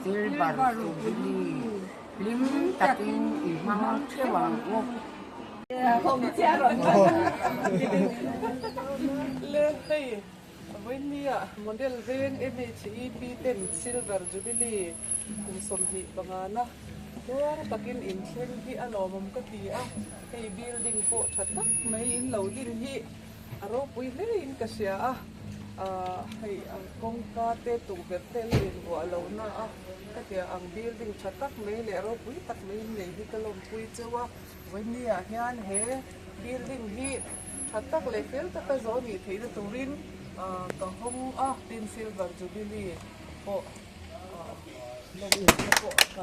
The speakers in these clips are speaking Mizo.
Silver Jubilee hlim takin i hmang theuh ang u. Le hei vawinia model veng MHEP ten Silver Jubilee kum 25 na tluang takin inthleng hi a lawmawm ka ti a, hei building pawh tha tak mai in lo din hi a ropui hle in ka hria a, ahh hei kawngka te tukverh te la inbuah lo na a, ka tia ang building tha tak mai leh ropui tak mai in nei hi ka lawmpui cheu a, vawinia hian he building hi tha tak leh fel taka zawh nih theihna turin ahh ka hawng a, tin silver jubilee pawh ahh lawmna pawh ka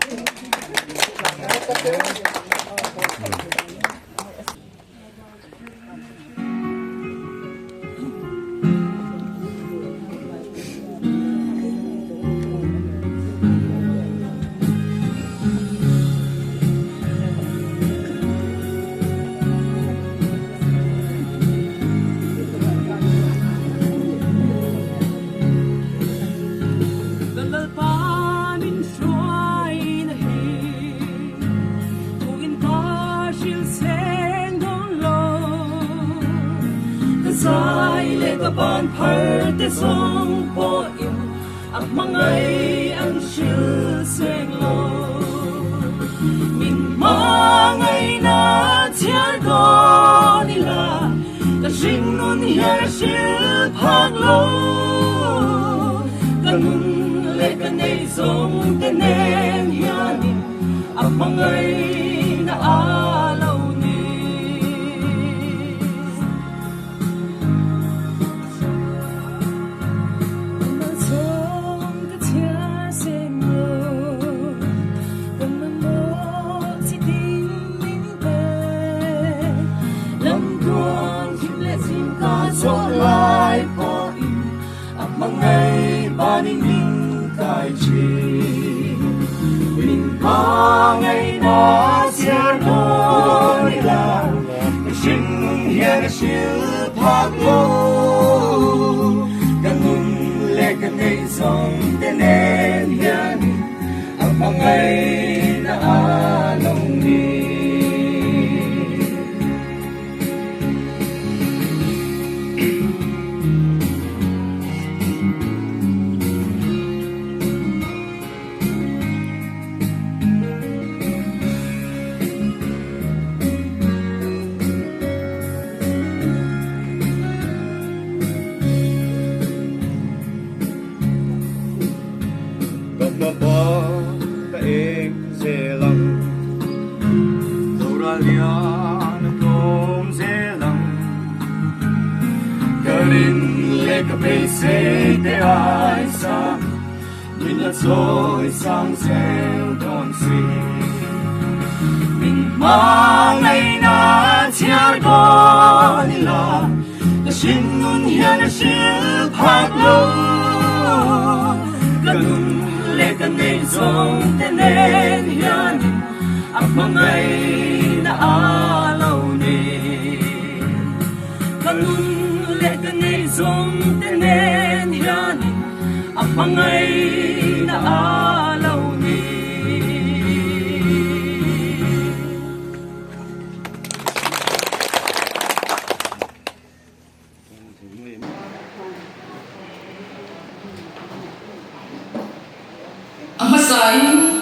A hmasain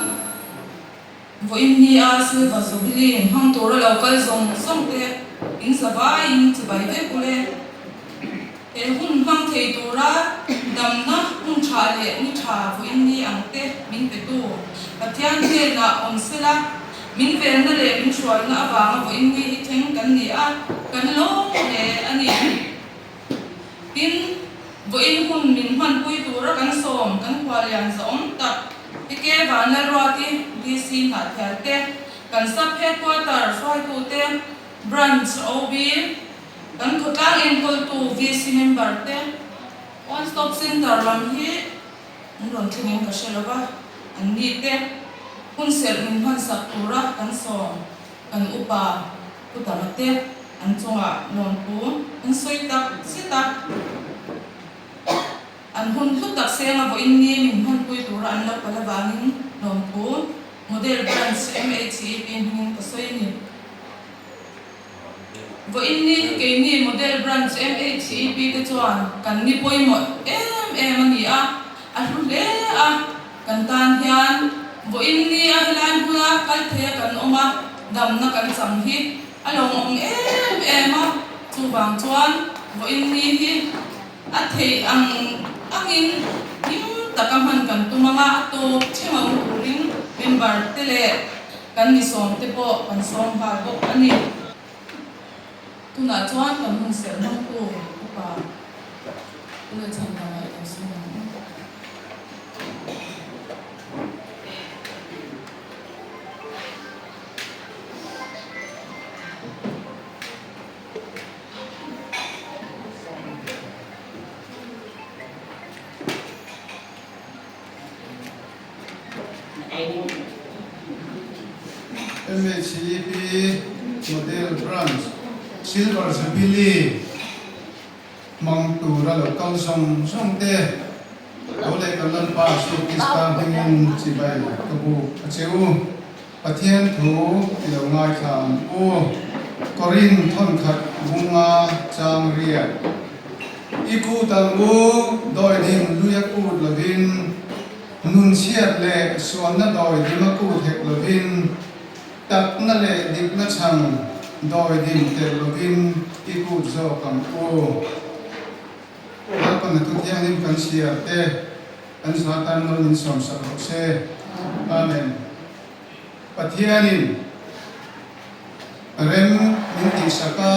vawiin nia Silver Jubilee hmang tura lo kal zawng zawng te in zavaiin chibai vek ule. He hun hmang thei tura damna hun tha leh ni tha vawiin ni ang te min petu Pathian hnenah awm sela, min venna leh min hruaina avanga vawiin ni hi thleng kan ni a, kan lawm hle a ni. Tin, vawiin hun min hmanpui tura kan sawm kan khualian zahawm tak Ike Vanlalruati, DC Hnahthial te, kan Sub Headquarter hruaitute, Branch OB, kan khawtlang enkawltu VC member te, One Stop Centre lam hi an rawn thlengin ka hre lo va, an ni te hun serh min hmansak tura kan sawm kan upa Pu Dama te an chungah lawmpu an sawi tak zet a. An hun hlu tak senga vawiin ni min hmanpui tura an lo kal avangin lawmthu Model Branch MHEP hmingin ka sawi a ni. Vawiin ni hi keini Model Branch MHEP te chuan kan ni pawimawh em em a ni a, a hlu hle a, kan tan hian vawiin ni a helai hmuna kal theia kan awm a, damna kan chang hi a lawmawm em em a, chuvang chuan vawiin ni hi a theih ang angin hlim taka hman kan tum anga a tawp thleng ang turin member te leh Kan ni sawm te pawh kan sawm nghal bawk a ni. Tunah chuan kan hun serh hmangtu upa Pu Lalchhandama i lo sawm ang u. MHEP Model Branch Silver Jubilee hmang tura lo kal zawng zawng te lo leh kan Lalpa Isu Krista hmingin chibai ka buk a che u. Pathian thu i lo ngaithla ang u. Korin thawnkhat bunga chang riat. I kut ang u, dawidim luia kut lovin, nun chhiat leh sualna dawidim a kut hek lovin, takna leh dikna chhan dawidim telh lovin i kut zawk ang u. Lalpan a thu thianghlim kan chhiar te, kan zah tan lo min sawmsak rawh se. Amen. Pathianin rem min tihsak a,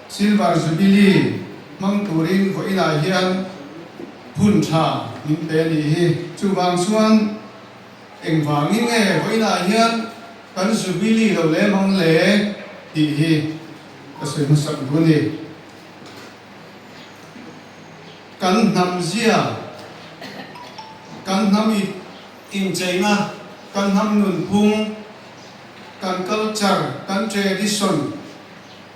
Silver Jubilee hmang turin vawiinah hian hun tha min pe a nih hi. Chuvang chuan engvangin nge vawiinah hian kan Jubilee lo lem ang le tih hi ka sawi hmasak duh a ni. Kan hnam zia, kan hnam incheina, kan hnam nunphung, kan culture, kan tradition,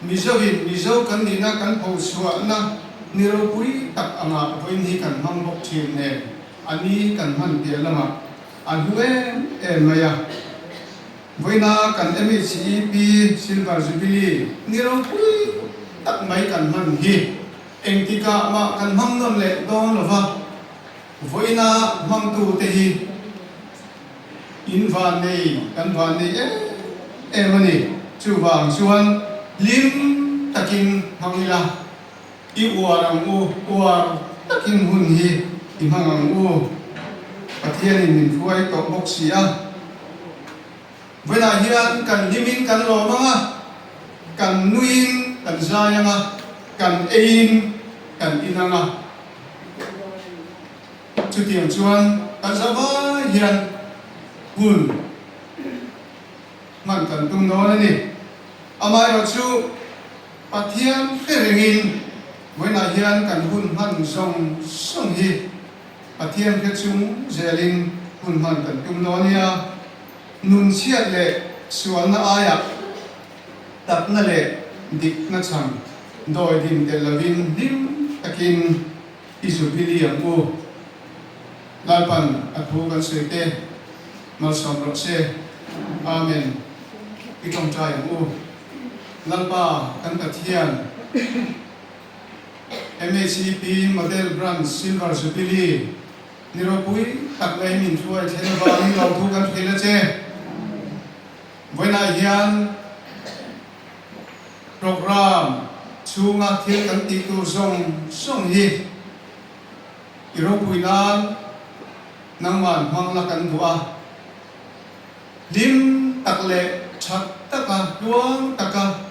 Mizoin Mizo kan nihna kan phochhuahna ni ropui tak anga vawiin hi kan hmang bawk thin nen a ni kan hman piah lamah a hlu em em mai a. Vawiina kan MHEP Silver Jubilee ni ropui tak mai kan hman hi engtikah mah kan hmang nawn leh dawn lo va, vawiina hmangtute hi in van nei, kan van nei em em a ni. Chuvang chuan hlim takin hmang ila, i uar ang u, uar takin hun hi i hmang ang u. Pathianin min hruai tawh bawk si a. Vawiinah hian kan hlimin kan lawm ang a, kan nuiin kan zai ang a, kan eiin kan in ang a. Chutiang chuan kan zavai hian hun hman kan tum dawn a ni. Amaherawhchu Pathian hre rengin vawiinah hian kan hun hman zawng zawng hi Pathian hre chung zelin hun hman kan tum dawn nia. Nun chhiat leh sualna aiah takna leh dikna chhan dawidim tel lovin hlim takin I Jubilee ang u. Lalpan a thu kan sawi te malsawm rawh se. Amen. I tawngtai ang u. Lalpa kan Pathian, MHEP Model Branch Silver Jubilee ni ropui tak mai min hruai thlen avangin lawmthu kan hrilh a che. Vawiinah hian Programme chhunga thil kan tih tur zawng zawng hi i ropui nan nangman hmang la kan duh a, hlim tak leh that taka tluang taka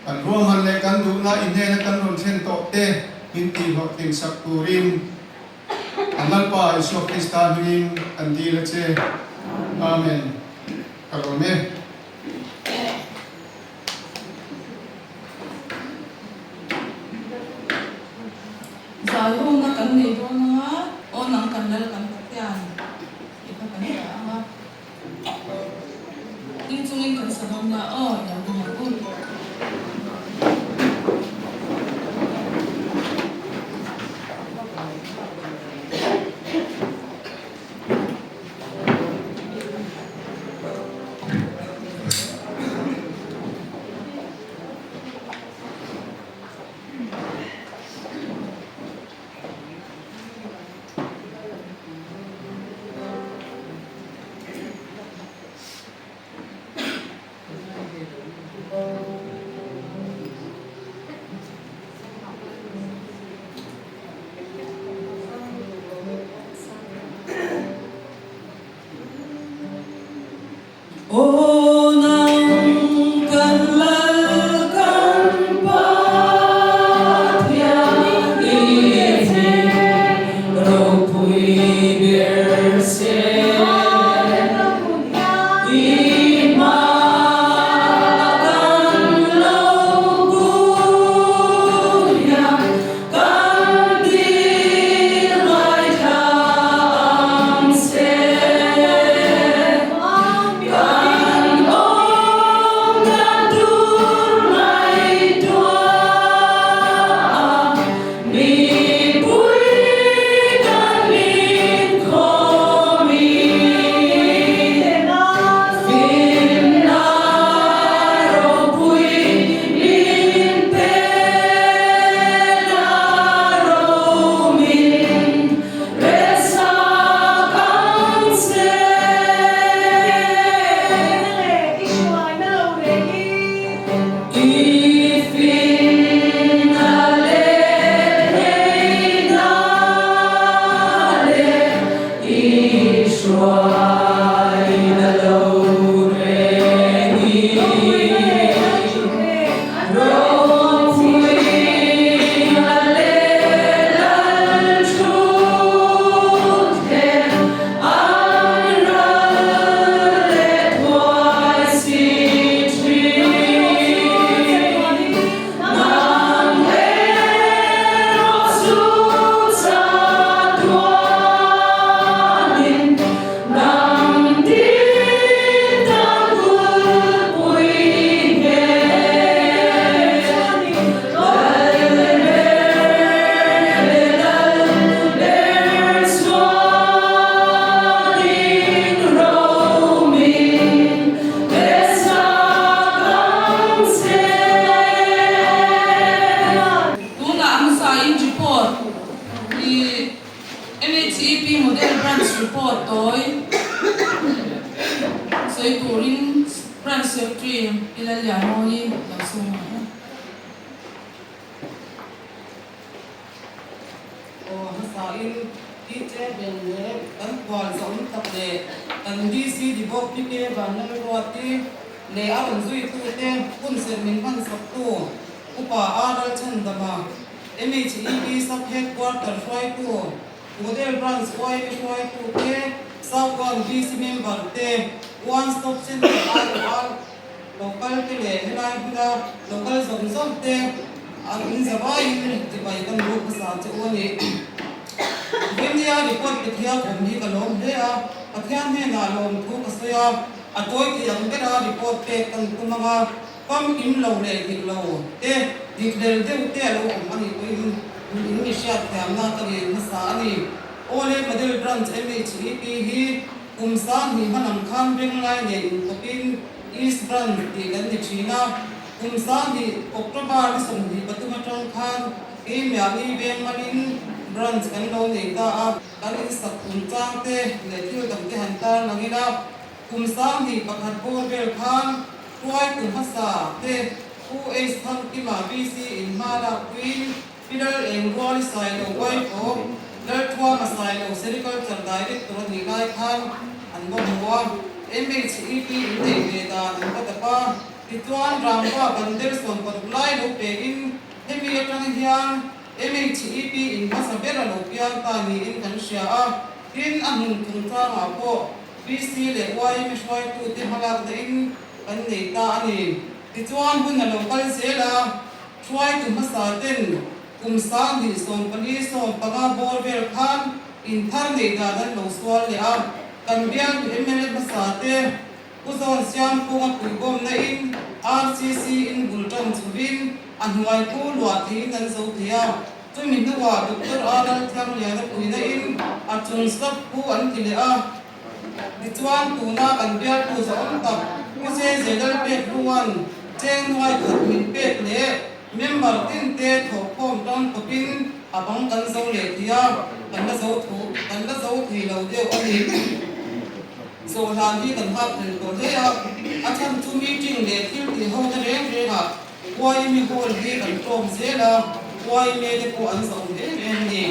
kan ruahman leh kan duhna i hnena kan rawn thlen tawh te min tihhlawhtlin sak turin Kan Lalpa Isua Krista hmingin kan dil a che. Amen. Ka lawm e. Zai hona kan nei dawn ang a, aw nang kan lal kan Pathian tih kha kan sa ang a. Ding chungin kan sa dawn nia, aw i lo ding ang u. Aw nang kan lal kan Pathian i hming ropui ber se. I hmaah kan lo kun hian kan dil ngaithla ang che. Kan awm dan tur ngaihtuah a, mipui kan inkhawmin finna ropui min pe la romin Resa kan che. I finna leh theihna leh i hruaina lo rengin. Ropuia leh lal thut te an ral leh thuai si thin. Nang erawh chu chatuanin nang din tan kulpui ngei. Lal ber leh lal ber chuanin romin lehsak ang che. Tunah hmasa in report i MHEP Model Branch Report tawi sawi turin Branch Secretary Pi Lallianmawii lo sawi ang e. Aw hmasain DJ Ben leh kan khual zawm tak leh kan DC Dibawk PK Vanlalruati leh a rawn zuitute hun serh min hmansaktu Upa A Lalchhandama MHEP Sub Headquarter hruaitu, Model Branch YMA hruaitu te, South One VC member te, One Stop Centre aiawha local te leh helai hmuna local zawng zawng te an inzavaiin chibai kan lut hmasa che u a ni. Vawimnia report pe thiam awm hi ka lawm hle a, Pathian hnenah lawmthu ka sawi a, a tawi thei ang bera report pek kan tum ang a. Pam im lo leh dik lo te, dik lel deuh te a lo awm a nih pawhin in mi hriat thiamna ka ngen hmasa a ni. Awle Model Branch MHEP hi kum 2000 hmanang khan Benglai nen inkawpin East Branch tih kan ni thin a. Kum 2000 October ni 23 atang khan Keimiahni Vengmalin Branch kan lo nei ta a. Kan insak kum chang te leh thil dang te han tarlang ila. Kum 2001 bawr vel khan hruaitu hmasa te Pu Ace Thangkima VC in hma lak puiin Pi Lal Eng Ruali Sailo Uaipawh, Lalthuama Sailo Sericulture Director a nih lai khan an va hmu a, MHEP in neih ve dan an va dap a. Tichuan Rangva Bandel 16 lai lo pein hemi atang hian MHEP in hmasa ber a lo piang ta niin kan hria a, tin a hmun chungchangah pawh PC leh YM hruaitute hmalakna in kan nei ta a ni. Tichuan hun a lo kal zel a, hruaitu hmasa ten kum 2014 bawr vel khan inthar neih dan an lo sual leh a, kan bialtu mla hmasa te Pu Zawn Siamphunga puibawmna in RCC in bul tan chhovin a hnuai pu luah theiin an zo thei a, chumi hnuah Doctor A Lalthiangliana puina in a chung slab pu an ti leh a. Tichuan tuna kan bialtu zawm tak Pu Zeze Lalpekhlunga'n cheng nuai khat min pek leh member tinte thawhkhawm tan khawpin a bang kan zo leh thei a, kan la zo thu kan la zo thei lo deuh a ni. Zawhlan hi kan hak hlel tawh hle a, a chhan chu meeting leh thil tih ho na reng rengah YMA hall hi kan tlawm zel a, YMA te pawh an zahawm em em a ni.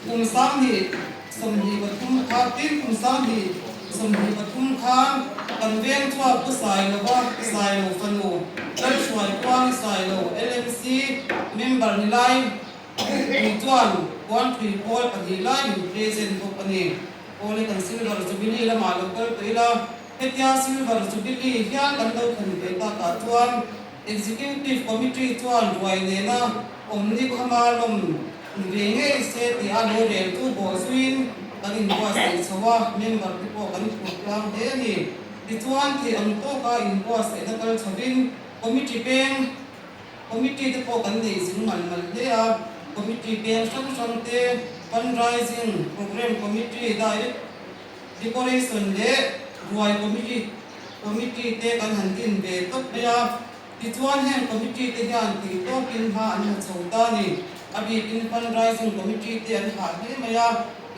Kum 2023 kha tin kum 2023 khan. Kan veng chhuak Pu Sailova, Sailo fanu, Lalhruaikuang Sailo, LMC member ni lai Bukpui chuan Puanpui pawl pahnih lai min present bawk a ni. Awle kan Silver Jubilee lamah lo kal tawh ila, hetia Silver Jubilee hian kan lo thlen ve takah chuan Executive Committee chuan ruai nena awmni khama lawm ni ve ngei se tih a lo rel chu bawh zuiin kan inbuatsaih chho a, member te pawh kan phur tlang hle a ni. Tichuan, thei ang tawka inbuatsaihna kal chhovin Committee peng Committee te pawh kan nei zing mal mal hle a, Committee peng hrang hrang te, Fundraising, Programme Committee, Direct Decoration leh Ruai Committee Committee te kan han din ve tawp mai a, tichuan heng Committee te hian tih tawkin hma an la chho ta a ni. A bikin Fundraising Committee te an hah hle mai a,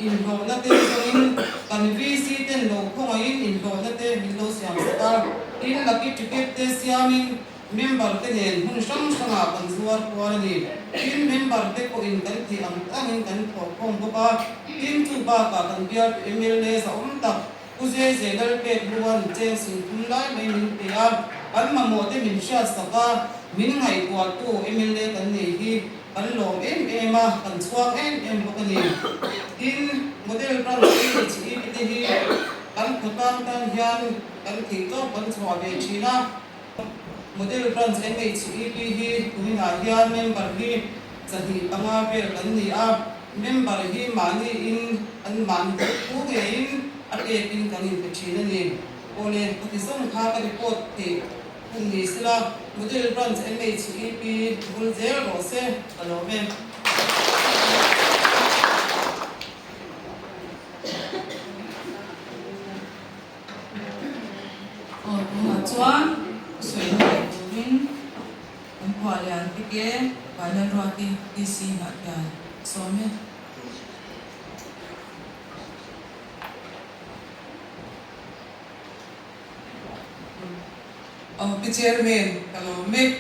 inhlawhna te zawngin kan VC ten lo khawngaihin inhlawhna te min lo siam sak a, tin lucky ticket te siamin member te nen hmun hrang hrangah kan zuar kual a ni. Tin member te pawhin kan theih ang angin kan thawhkhawm bawk a, tin chu bakah kan bialtu mla zahawm tak Pu Zeze Lalpek Luan cheng sin thum lai mai min pe a, kan mamawh te min hriat sak a, min ngaihtuahtu mla kan nei hi kan lawm em em a, kan chhuang em em bawk a ni. Tin, model branch PHEP te hi kan khawtlang tan hian kan theih tawk kan chhuah ve thin a. Model branch MHEP hi kuminah hian member hi 25 vel kan ni a. Member hi mahni in an mahni duh thu ngeiin a pek in kan inpe thin a ni. Awle, ka ti zawng kha ka report theih hun ni sela, Model Branch MHEP bul zel rawh se, ka lawm e. Aw, tunah chuan sawi leh turin. Kan khua lian pik e, Vailalruati DC nghah hian sawm e. Aw Pi Chairman ka lo mek,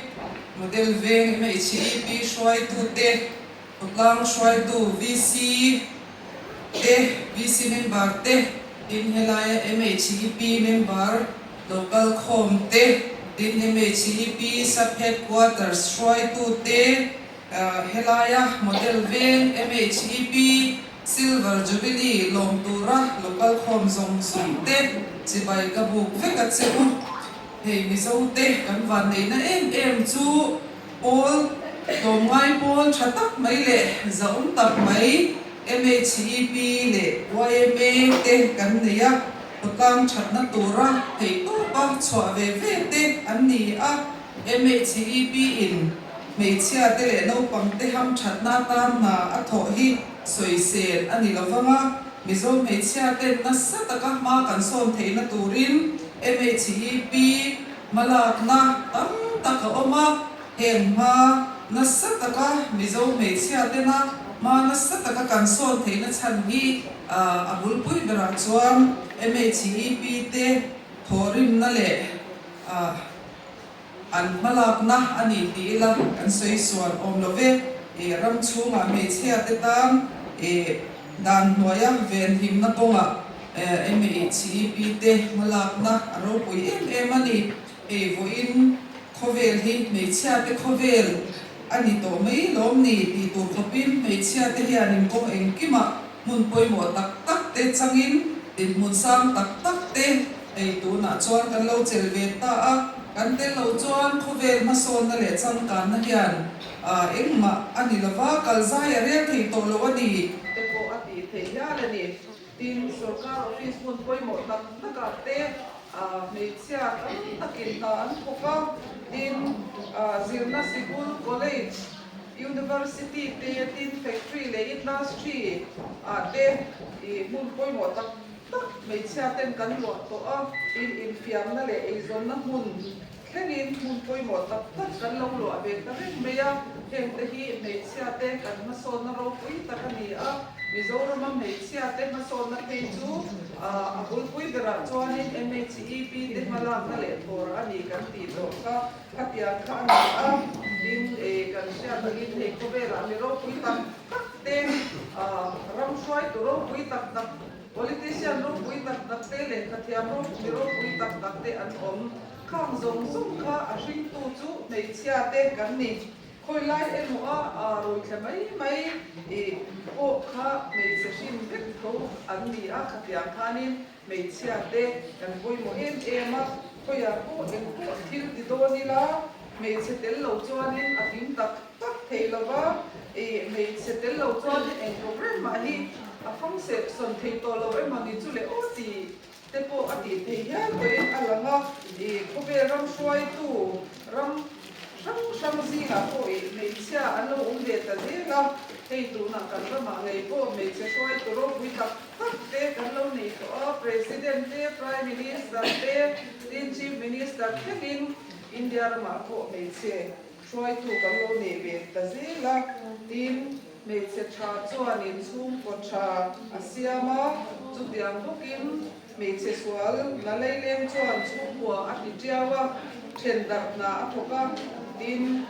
Model Veng MHEP hruaitute, Khawtlang hruaitu VC te, VC member te, tin helaia MHEP member local khawm te, tin MHEP Sub Headquarters hruaitu te, helaia Model Veng MHEP Silver Jubilee lawm tura local khawm zawng zawng te chibai ka buk vek a che u. Hei Mizo te kan vanneihna em em chu pawl tlawmngai pawl tha tak mai leh zahawm tak mai MHEP leh yma te kan nei a, khawtlang thatna tura theihtawpa chhuah ve ve te an ni a. MHEP in hmeichhia te leh naupang te ham thatna atan hna a thawh hi sawisel a ni lovang a, Mizo hmeichhia ten nasa taka hma kan sawn theihna turin MHEP hmalakna tam tak a awm a, heng hma nasa taka Mizo hmeichhia tena hma nasa taka kan sawn theihna chhan hi a bulpui berah chuan MHEP te thawhrimna leh an hmalakna a ni tih ila kan sawi sual awm lo ve. I ram chhungah hmeichhia te tan i dan hnuaia venhimna kawngah MHEP te hmalakna a ropui em em a ni. Hei vawiin khawvel hi hmeichhia te khawvel a ni tawh mai lawm ni tih tur khawpin hmeichhia te hianin kawng engkimah hmun pawimawh tak tak te changin dinhmun sang tak tak te Hei tunah chuan kan lo chelh ve ta a, kan tel loh chuan khawvel hmasawnna leh changkanna hian engmah a ni lova, kal zai a rel thei tawh lo a ni. Te pawh a tih theih hial a ni. Tin, sorkar office hmun pawimawh tak takah te hmeichhia tam takin hna an thawk a, tin, zirna sikul, college, university te, tin factory leh industry ah te hmun pawimawh tak tak hmeichhia ten kan luah tawh a, tin infiamna leh eizawnna hmun thlengin hmun pawimawh tak tak kan lo luah ve ta reng mai a, hengte hi hmeichhia te kan hmasawnna ropui tak a ni a, Mizorama hmeichhia te hmasawnna phei chu a bulpui berah chuanin MHEP te hmalakna leh thawr a ni kan tih tawh kha khatiang kha a ni a, tin kan hriat angin hei khawvelah mi ropui tak tak te ram hruaitu ropui tak tak Politician ropui tak tak te, te, lehkhathiam ropui ropui tak tak te an awm. Khang zawng zawng kha a hringtu chu hmeichhia te kan ni. Khawi lai emaw a aa rawithla mai mai i pawh kha hmeichhe hrin vek tho an ni a, khatiang khanin hmeichhia te kan pawimawh em em a, khawiah pawh eng pawh thil ti dawn ila hmeichhe tel lo chuanin a tling tak tak thei lo va, i hmeichhe tel lo chuanin eng program mah hi a fang seh sawn thei tawh lo emaw ni chu le aw ti te pawh a tih theih hial pawhin a lang a, i khawvel ram hruaitu ram hrang hrang zingah pawh i hmeichhia an lo awm ve ta zel a, hei tunah kan ramah ngei pawh hmeichhe hruaitu ropui tak tak te kan lo nei tawh a, President te, Prime Minister te, tin Chief Minister thlengin India ramah pawh hmeichhe hruaitu kan lo nei ve ta zel a, tin hmeichhe tha chuanin chhungkaw tha a siam a, chutiang bawkin hmeichhe sual la leileng chuan chhungkua a ti tiau a, then darh hna a thawk a, tin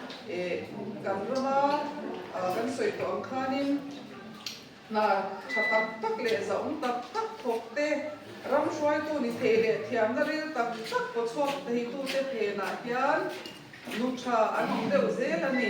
kan rama kan sawi tawh ang khanin. Hna tha tak tak leh zahawm tak tak thawk te, ram hruaitu ni thei leh thiamna ril tak tak paw chhuak theitute phenah hian nu tha an awm deuh zel a ni.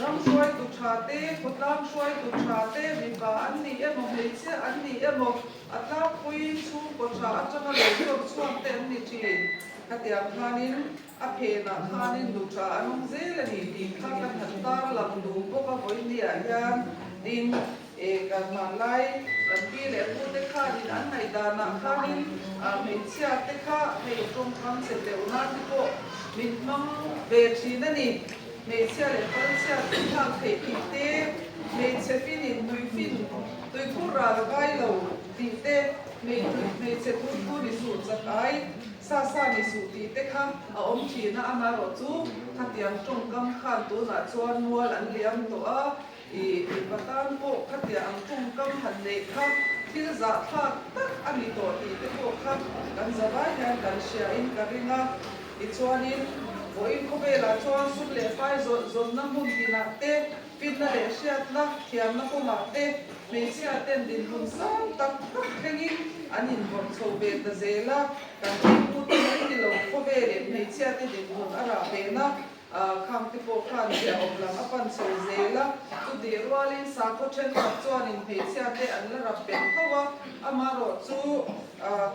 Ram hruaitu tha te, khawtlang hruaitu tha te, mipa an ni emaw, hmeichhia an ni emaw, a tlangpuiin chhungkaw tha atanga lo chawr chhuak te an ni thin. Khatiang khanin A phenah khanin nu tha an awm zel a ni tih kha ka han tar lang duh bawk a vawinia hian tin e kan hmanlai kan pi leh pu te khanin an ngaihdanah khanin hmeichhia te kha hei tawngkam che deuh nan te pawh min hmang ve thin a ni. Hmeichhia leh palchhia te thlak theih tih te, hmeichhe finin hnuifin tuikhur ral a kai lo tih te, hmeichhe thurthu ni suh chak ai. Sa sa ni suh tih te kha a awm thin a, amaherawh chu khatiang tawngkam khan tunah chuan mual an liam tawh a, i mipa tan pawh khatiang ang tawngkam han neih kha thil zahthlak tak a ni tawh tih te pawh kha kan zavai hian kan hria in ka ring a. Tichuanin vawiin khawvelah chuan sum leh fai zawnh zawnna hmun tinah te, Finna leh hriatna thiamna kawngah te hmeichhia ten dinhmun sang tak tak thlengin an invawrh chho ve ta zel a, kan thingpute mai ni lo khawvel in hmeichhia te dinhmun a rah ve na khang te pawh khan ziahawm lam a pan chho zel a, chutih rualin sakhaw thenkhat chuanin hmeichhia te an la rap bet tho a, amaherawh chu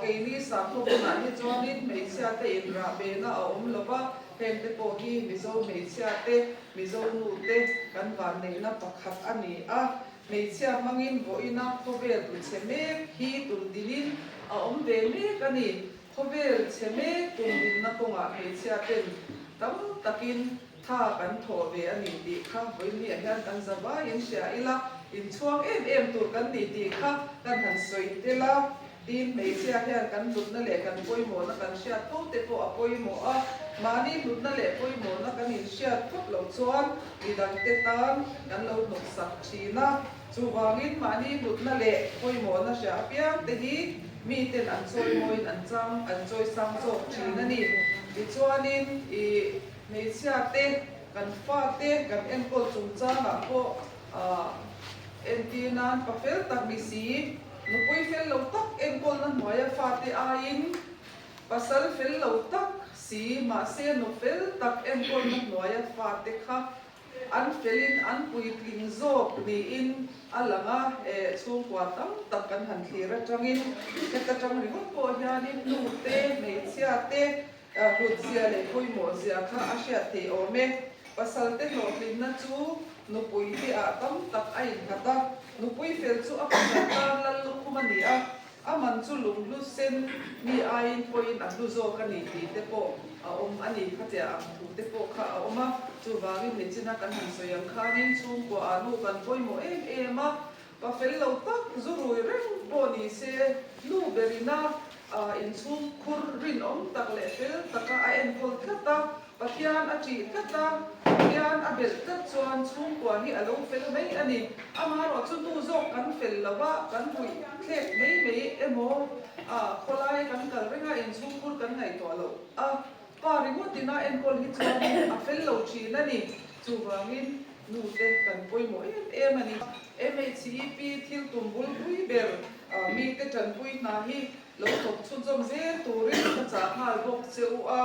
keini sakhaw hunah hi chuanin hmeichhia te inrah ve na a awm lo va, heng te pawh hi Mizo hmeichhia te Mizo nu te kan vanneihna pakhat a ni a, hmeichhia hmangin vawiina khawvel tu chhe mek hi tundinin a awm ve mek a ni. Khawvel chhe mek tundinna kawngah hmeichhia ten tam takin tha kan thawh ve a ni tih kha vawiinniah hian kan za vaiin hria ila, inchhuang em em tur kan ni tih kha kan han sawi tel a. Tin, hmeichhia hian kan hlutna leh kan pawimawhna kan hriat fo te pawh a pawimawh a, mahni hlutna leh pawimawhna kan inhriat phawt loh chuan midangte tan kan lo hnawksak thin a. Chuvangin mahni hlutna leh pawimawhna hria apiang te hi miten an chawimawiin an chang an chawisang zawk thin a ni. Tichuanin i hmeichhia te, kan fate kan enkawl chungchangah pawh entir nan pa fel tak ni si, Nupui fel lo tak enkawlna hnuaia fate aiin pasal fel lo tak si mahse nu fel tak enkawlna hnuaia fate kha an felin an puitling zawk niin a lang a, e chhungkua tam tak kan han thlir atangin heta tang ringawt pawh hianin nu te, hmeichhia te hlut zia leh pawimawh zia kha a hriat theih awm e. Pasal te hlawhtlinna chu nupui te ah tam tak a innghat a, nupui fel chu a pasal tan lal lukhum a ni a, a man chu lunghlu sen mi aiin pawhin a hlu zawk a ni tih te pawh a awm a ni. Khatia ang thu te pawh kha a awm a, chuvangin nichina kan han sawi ang khanin chhungkua ah nu kan pawimawh em em a, Pa fel lo tak zu rui reng pawh ni se, nu berina inchhung khur rinawm tak leh fel taka a enkawl tlat a, Pathian a ṭih tlat a, Pathian a belh tlat chuan chhungkua hi a lo fel mai a ni. Amaherawh chu nu zawk kan fel lo a, kan huih thlek mai mai emaw, khawlai kan kal reng a, inchhung khur kan ngaihtuah loh a, pa ringawt ina enkawl hi chuan a fel lo ṭhin a ni. Chuvangin nute kan pawimawh em em a ni. MHEP thil tum bul pui ber. Mite tanpui hna hi lo thawk chhunzawm zel turin ka chah nghal bawk che u a.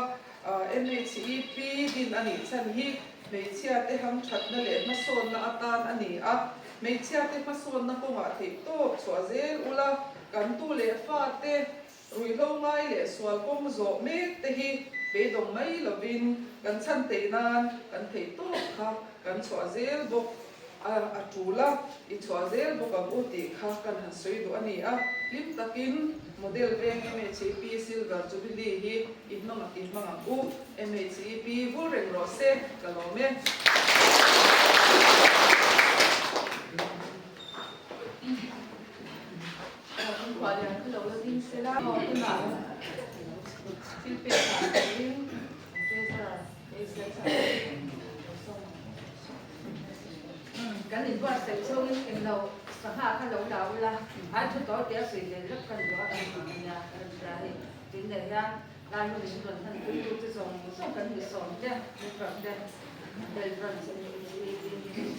MHEP din a nih chhan hi hmeichhiate hamthatna leh hmasawnna atan a ni a. Hmeichhiate hmasawnna kawngah theihtawp chhuah zel ula, kan tu leh fate Ruihhlo ngai leh sual kawng zawh mek te hi beidawng mai lovin kan chhan theih nan kan theih tawp kha kan chhuah zel bawk a, a tul a, i chhuah zel bawk ang u tih kha kan han sawi duh a ni a. Hlim takin Model veng MHEP Silver Jubilee hi i hmang i hmang ang u. MHEP vul reng rawh se, ka lawm e. Khuah lian kha lo la ding se la, aw tunah thil pek ah turin treasurer Hazel chhan lo sawm ang. Kan inbuatsaih chhungin englo sangha kha lo la ula, ai thu tawi te a sawi ve lek kan duh a kan hmu nia kan hria a ni. Tin leh hian lai hun in rawn hman pui tu te zawng zawng kan ni sawm te, member te, bel branch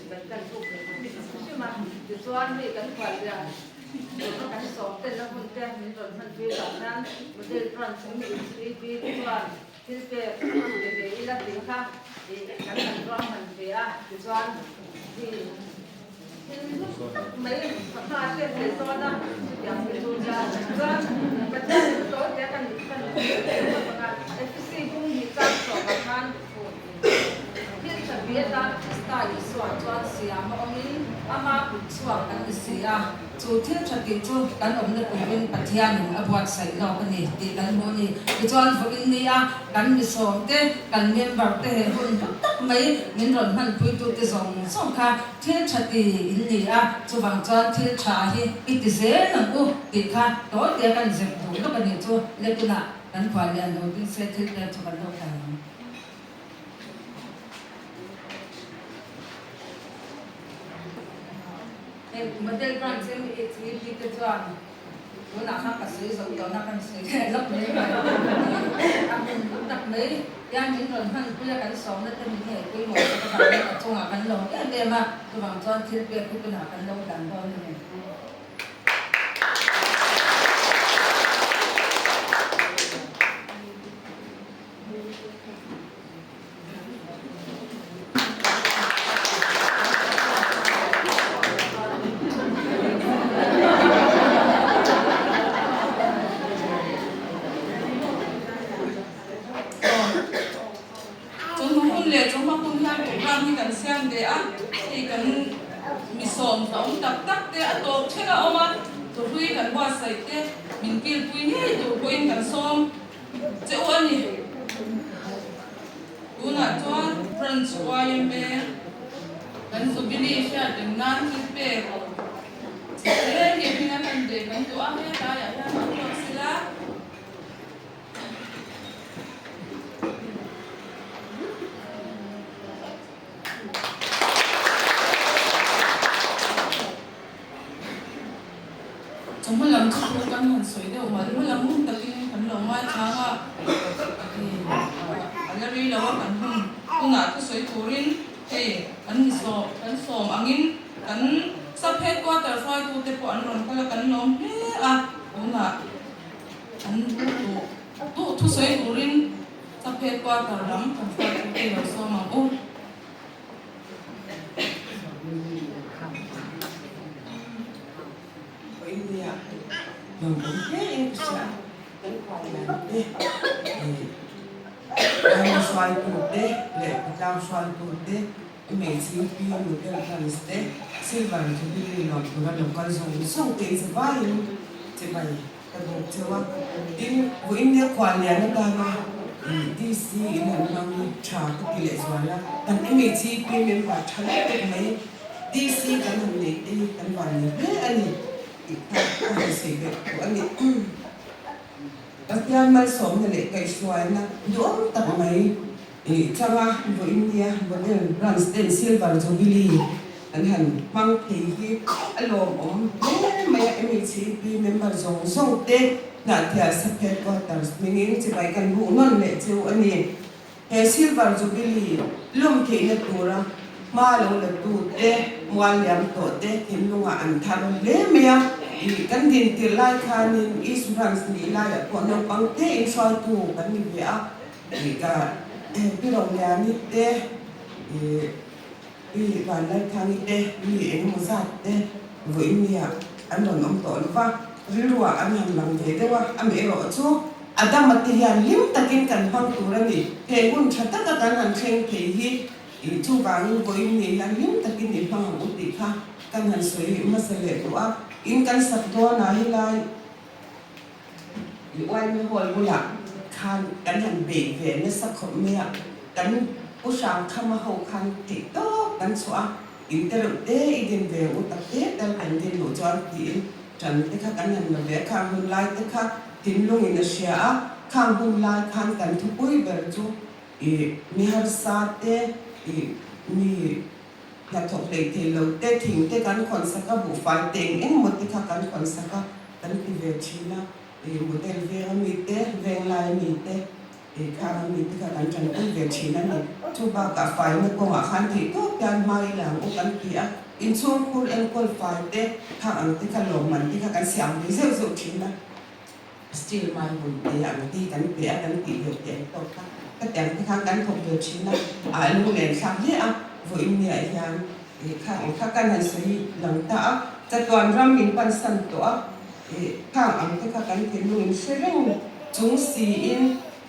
kan kan buk leh hrim hrim a, tichuan hei kan khuallian Tuna kan sawm telna hun te min rawn hman pui vang hian Model Branch MHEP te chuan thil pek pe ve ila tih kha ih kan han ruahman ve a, tichuan hi thil hlu tak mai sangha te thei dawn a, chutiang hi chu nia. Chuan Pathian thu tawi te kan kan hmu a, Efesi bung hnih chang sawmah khan Thil tha ve atan Krista Isua chuan siam a awmin ama kut chhuak kan ni si a, chu thil tha tih chu kan awmna turin Pathianin a buatsaih lawk a ni tih kan hmu a ni. Tichuan vawiin nia kan misawmte, kan member te he hun hlu tak mai min rawn hmanpuitute zawng zawng kha thil tha ti in ni a, chuvang chuan thil tha hi i ti zel ang u tih kha tawi tia kan zep duh lawk a ni chu letunah kan khuallian lo ding se thil pek chu kan lo hlan ang. Hei model branch MHEP te chuan tunah khan ka sawi zo tawhna kan sawi leh lawk mai mai a hun hlu tak mai hian min rawn hmanpui a kan sawmna te min ngaihpawimawh sak avangin a chungah kan lawm em em a chuvang chuan thil pek hi tunah kan lo dan dawn a ni. Chawhnu hun leh chawhma hun hian program hi kan siam ve a, hei kan mi sawm hlauhawm tak tak te a tawp thleng a awm a, chawhlui kan buatsaih te min kilpui ngei tur pawhin kan sawm. Che u a ni. Tunah chuan Branch yma kan Jubilee hriat reng nan thil pek hle hi hming a hlan ve kan duh a, helaiah hian lo chhuak sela. Chawhma lam chu thu kan han sawi deuh mah hma lam hun takin kan lo ngaichang a, a la rei lo a kan hun hunah thusawi turin hei kan ni sawm kan sawm angin kan sub headquarter hruaitute pawh an rawn kal a kan lawm hle a, tunah an duh duh thusawi turin sub headquarter lam kan hruaitute lo sawm ang u. India lo awm hle in ka hria kan khuallian te Ram hruaitu te leh khawtlang hruaitu te MHUP Model Branch te Silver Jubilee nuam tura lo kal zawng zawng te in zavaiin chibai Ka bawk cheu a, tin vawiin nia khuallian atana DC in han hmang hi tha ka ti leh zual a, kan MHEP member tha lutuk mai DC kan han neih te hi kan van nei hle a ni tih kha ka han sawi ve tawh a ni. Pathian malsawmna leh kaihhruaina duhawm tak mai changa vawiin nia Model Branch ten Silver Jubilee an han hmang thei hi a lawmawm hle mai a, MHEP member zawng zawng te Hnahthial Sub Headquarters hmingin chibai kan buh nawn leh cheu a ni. He Silver Jubilee lawm theihna tura hma lo la tu te, mual liam tawh te thinlungah an thar hle mai a. I kan din tirh lai khanin East Branch nih laiah pawh naupang te inhruaitu kan ni ve a. I ka Pi Rongliani te, i Pi Vanlalthangi te, mi engemaw zat te vawiin nia an rawn awm tawh lo va, rilruah an han lang ve deuh a, amaherawh chu a dama te hian hlim takin kan hmang tur a ni. He hun tha taka kan han thleng thei hi i chuvangin vawiin ni hian hlim takin i hmang ang u tih kha kan han sawi hmasa leh duh a, in kan sak dawnah helai I uaimi hall bulah khan kan han beih ve nasa khawp mai a, kan Pu Hrangkhama ho khan theih tawp kan chhuah a, in te reuh te i din ve u tak te tal kan din luh chuan tiin tan te kha kan han la ve a, khang hun lai te kha thinlungin a hria a, khang hun lai khan kan thupui ber chu i mi harsa te i mi Hnathawk hlei thei lo te, thing te kan khawn sak a, buhfai te eng eng maw te kha kan khawn sak a, kan ti ve thin a, ih model veng a mi te, veng lai a mi te, ih khang a mi te kha kan tanpui ve thin a ni. Chu bakah faina kawngah khan theih tawp hian hma i lang u kan ti a, inchhungkhur enkawl fai te, khang ang te kha lawmman te kha kan siam ve zeuh zeuh thin a. Steel mai hun te ang ti kan pe a, kan tih ve teh ang tawk kha ka tiang te khan kan thawk ve thin a, a lunglen thlak hle a, vawiin niah hian ih khang ang kha kan han sawi lang ta a, chatuan ram min pansan tawh a, ih khang ang te kha kan thinlung in hre reng chung siin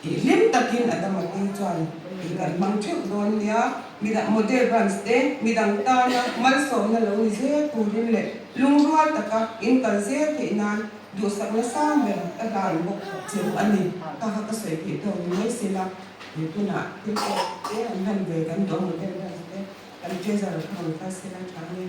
ih hlim takin a dam a te chuan ih kan hmang theuh dawn nia, midang model branch te midang tana malsawmna lo ni zel turin leh lungrual taka in kal zel theih nan Duhsakna sang ber ka hlan bawk che u a ni. Ka ha ka sawi theih tawk ni mai sela, he tunah thil pawh te an hlan ve kan duh a model dance te kan treasurer kha rawn kal sela tha nge.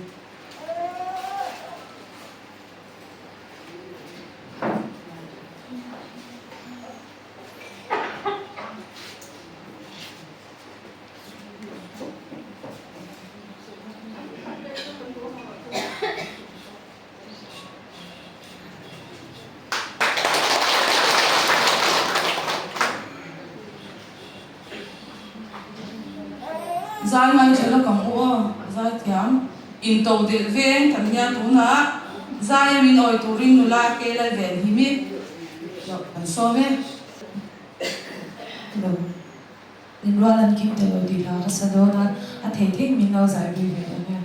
Zai ngaithla lawk ang u aw, zai thiam. Into delh veng kan nia tunah zai a min awi turin nula ke lal ven hi mi kan sawm e. Lo inrual an kim ta lo tih hla ka sa dawn a, a thei thei min lo zai pui ve dawn nia.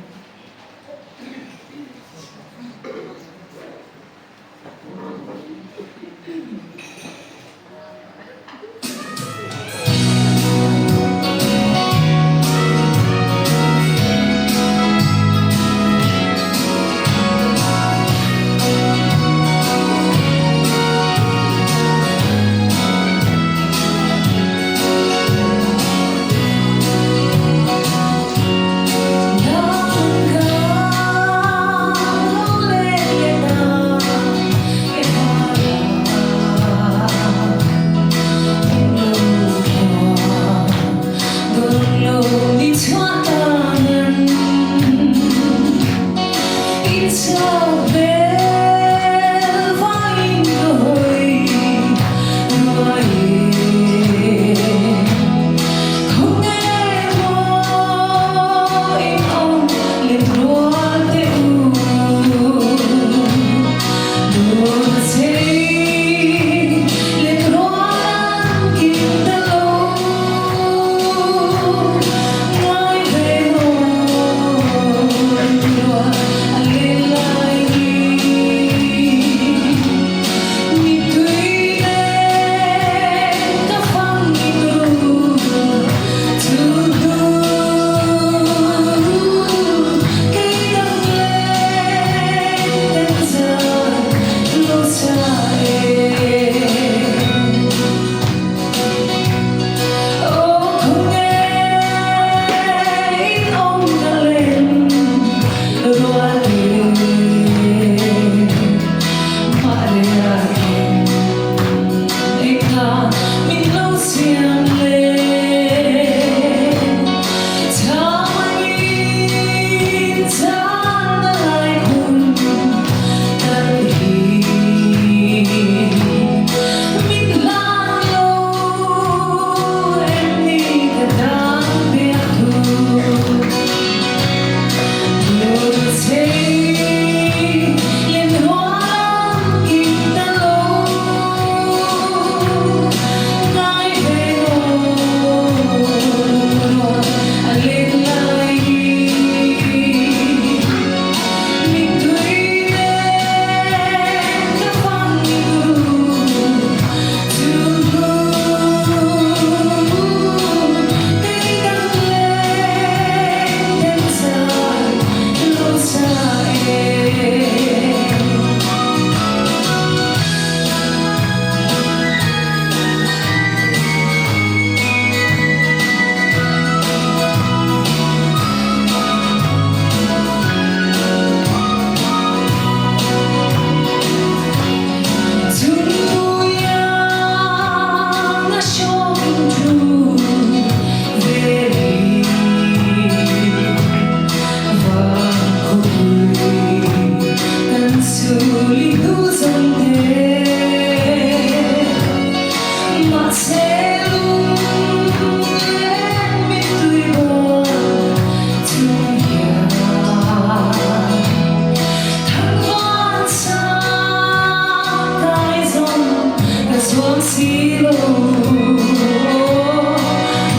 si lo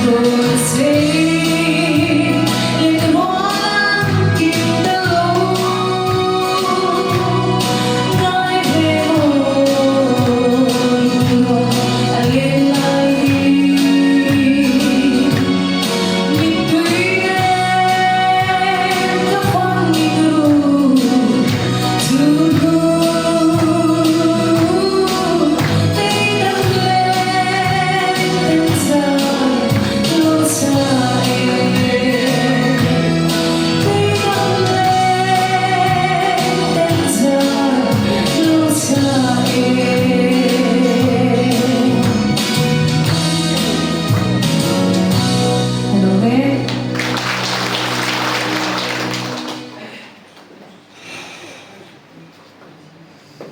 Dawr chei lehrual an kim ta lo Ngai ve maw lungrual a len lai hi Mittui nen ka fang i ru chu hnu Tei dang leng ten zai lo sa e Tei dang leng ten zai lo sa e. Hello e.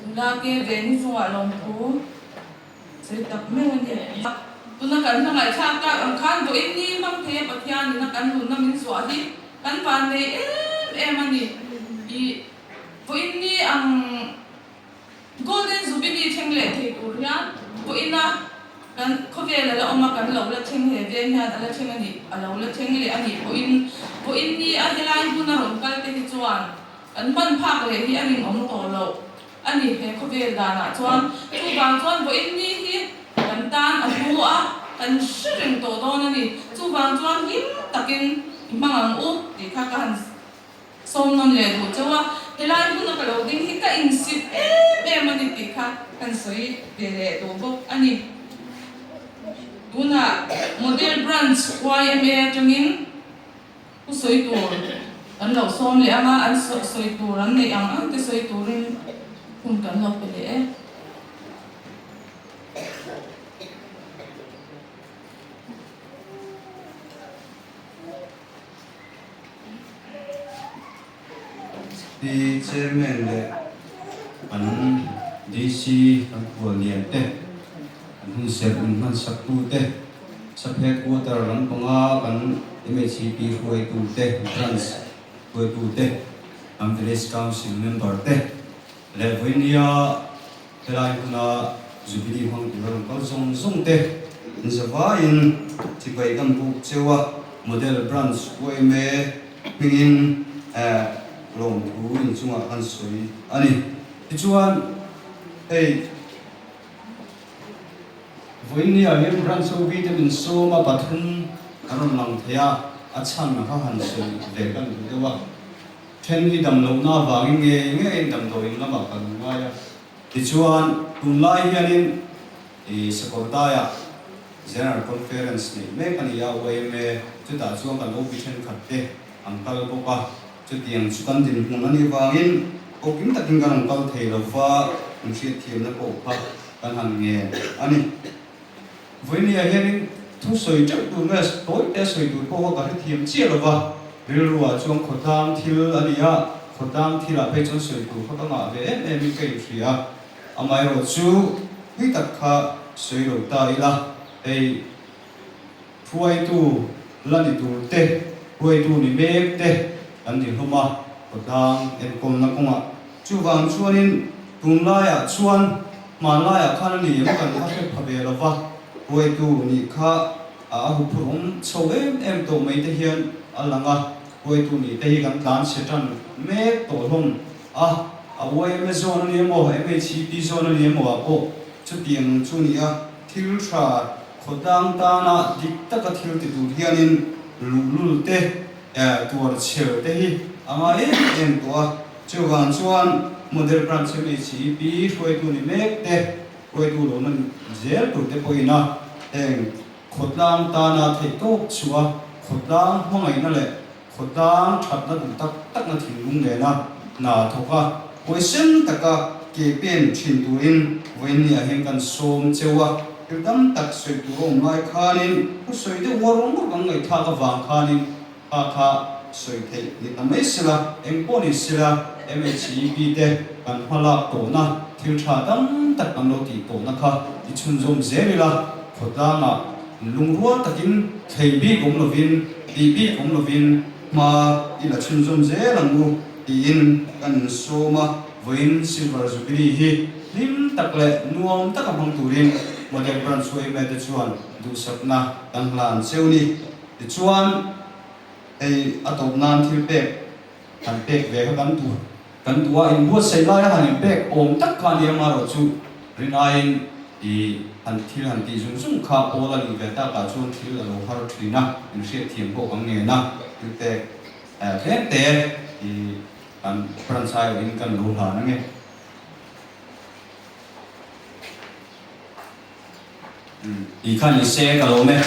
Nula ke ve ni chungah lawmthu sawi tak meuh a ni. Tuna kan hla ngaihthlak tak ang khan vawiin ni hmang thei a Pathian ina kan nunna min zuah hi kan vannei em em a ni. Ih vawiin ni ang Golden Jubilee thleng leh thei tur hian vawiina kan khawvel a la awm a, kan lo la thleng he veng hian a la thleng a nih, a lo la thleng leh a nih pawhin vawiin ni a helai hmun a rawn kal te hi chuan Kan hman phak leh hi a rinawm tawh loh a ni he khawvel danah chuan. Chuvang chuan vawiin ni hi kan tan a hlu a, kan hre reng tawh dawn a ni. Chuvang chuan hlim takin i hmang ang u tih kha ka han sawm nawn leh duh chauh a. Helai hmuna ka lo ding hi ka insit em em a ni tih kha kan sawi ve leh duh bawk a ni. Tunah Model Branch yma atangin. Thu sawi tur kan lo sawm leh ang a, an sawi tur an neih ang ang te sawi turin hun kan lo pe leh e. Pi Chairman leh kan DC kan khuallian te, an hun serh min hmansak tu te, Sub Headquarter lampanga kan MHEP hruaitu te, Branch hruaitu te, kan Village Council member te leh vawinia helai hmuna Jubilee hmang tura rawn kal zawng zawng te an zavaiin chibai kan buk cheu a, Model Branch yma hmingin lawmthu inchungah kan sawi a ni. Tichuan hei. Vawinia hian Branch OB te min sawm a, pathum an rawn lang thei a, a chhan a kha han sawi ve kan duh deuh a. Then hi dam lohna avangin ngei ngeiin damdawiin lamah kan ngai a. Tichuan, tunlai hianin i Sakawrdaiah General Conference neih mek a ni a, yma, chutah chuan kan OB thenkhat te an kal bawk a. Chutiang chu kan dinhmun a nih vangin kokim takin kan rawn kal thei lo va, kan hriatthiamna pawh kha kan han ngen a ni. Vawinia hianin thu sawi teuh tur nge tawi te sawi tur pawh kha ka hrethiam chiah lo va, rilruah chuan khawtlang thil a ni a, khawtlang thilah phei chuan sawi tur kha ka ngah ve em em in ka inhria a, amaherawh chu thui tak kha sawi lo ta ila, hei. Hruaitu la ni tur te, hruaitu ni mek te kan ni hlawm a, khawtlang enkawlna kawngah. Chuvang chuanin tunlaiah chuan hmanlaiah khan a ni em kan va hre pha ve lo va, hruaitu nih kha a huphurh awm chho em em tawh mai te hian a lang a, hruaitu nih te hi kan tlan chhe tan mek tawh hlawm a, a yma zone a ni emaw, MHEP zone a ni emaw ah pawh chutiang chu ni a, thil tha Khawtlang tana dik taka thil ti tur hianin luhlul te, tuar chher te hi a ngai em em tawh a. Chuvang chuan Model Branch MHEP hruaitu ni mek te, hruaitu lohna zel tur te pawhin a heng khawtlang tana theihtawp chhuah a, khawtlang hmangaihna leh Khawtlang thatna duh tak takna thinlung nena hna thawk a, huaisen taka ke pen thin turin vawiinniah hian kan sawm cheu a, thil tam tak sawi tur a awm lai khanin thu sawi deuh ngawr ngawr kan ngaihthlak avang khanin kha kha sawi theih ni ta mai sela, eng pawh ni sela MHEP te kan hma lak tawhna thil tha tam tak kan lo tih tawhna kha i chhunzawm zel ila khawtlangah Lungrual takin thlei bik awm lovin, tih bik awm lovin hma i la chhunzawm zel ang u tiin kan insawm a, vawiin Silver Jubilee hi hlim tak leh nuam taka hmang turin Model Branch yma te chuan duhsakna kan hlan cheu ni. Tichuan hei a tawp nan thil pek han pek ve kha kan duh kan duh a, inbuatsaih laia han inpek awm tak kha a ni amaherawhchu rin aiin i han thil han tih zung zung kha pawl a nih ve takah chuan thil a lo har thin a, inhriatthiam pawh kan ngen a, thil pek tlem te i kan branch aiawhin kan lo hlan ange. Tih kha ni se ka lawm e.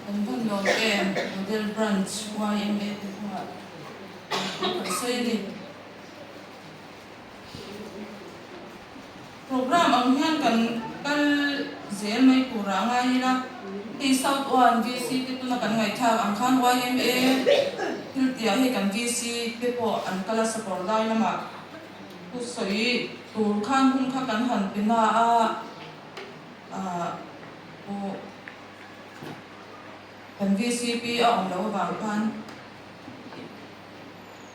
Kan van lawm em Model Branch yma te chungah thu kan sawi a ni. Program ang hian kan kal zel mai tur ah ngai ila, hei South One VC te tuna kan ngaihthlak ang khan yma thil tih ah hei kan VC te pawh an kal a sakawr lai lamah thu sawi tur khan hun kha kan han pe na a ah pawh kan VCP a awm loh avang khan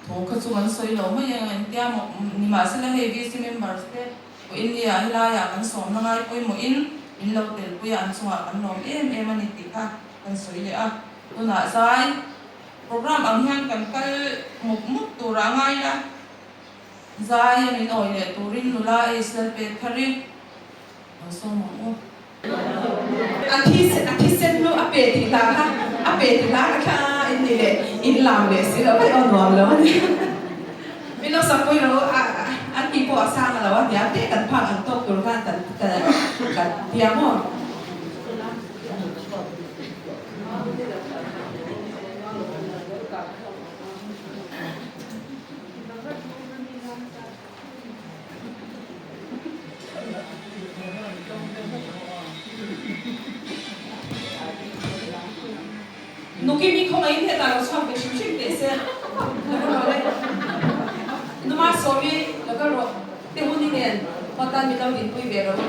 Thu kha chu kan sawi lo mai ang engtia maw nimahsela hei VC members te pawh India helaiah kan sawmna ngai pawimawhin min lo telpui a an chungah kan lawm em em a ni tih kha kan sawi leh a. Tunah zai program ang hian kan kal mup mup turah ngai ila zai a min awi leh turin nula Ace Lalpekthari lo sawm ang u. A thi a thisen hnu a pe tih hla kha a pe tih hla kha thla in ni leh in lam leh si lo vaih aw nuam lo a ni. Min lo sakpui lo a an tih pawh a sang lo a hniam te kan phak ang tawk tur khan kan kan tia maw. Nuki mi khawngaihin hetah lo chhuak ve hrim hrim teh se. Lo ka rawh le. Numa Sawmi lo ka rawh te hun i nen hawtan min lo dinpui ve rawh u.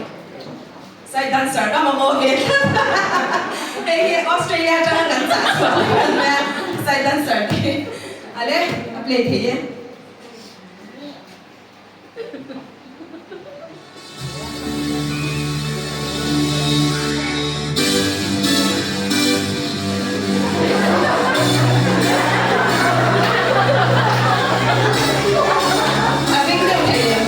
Side dancer ka mamawh ve tlat. Hei hi Australia atanga kan chah chhuah a nia side dancer te. Ale a play thei e. A ring deuh thei em?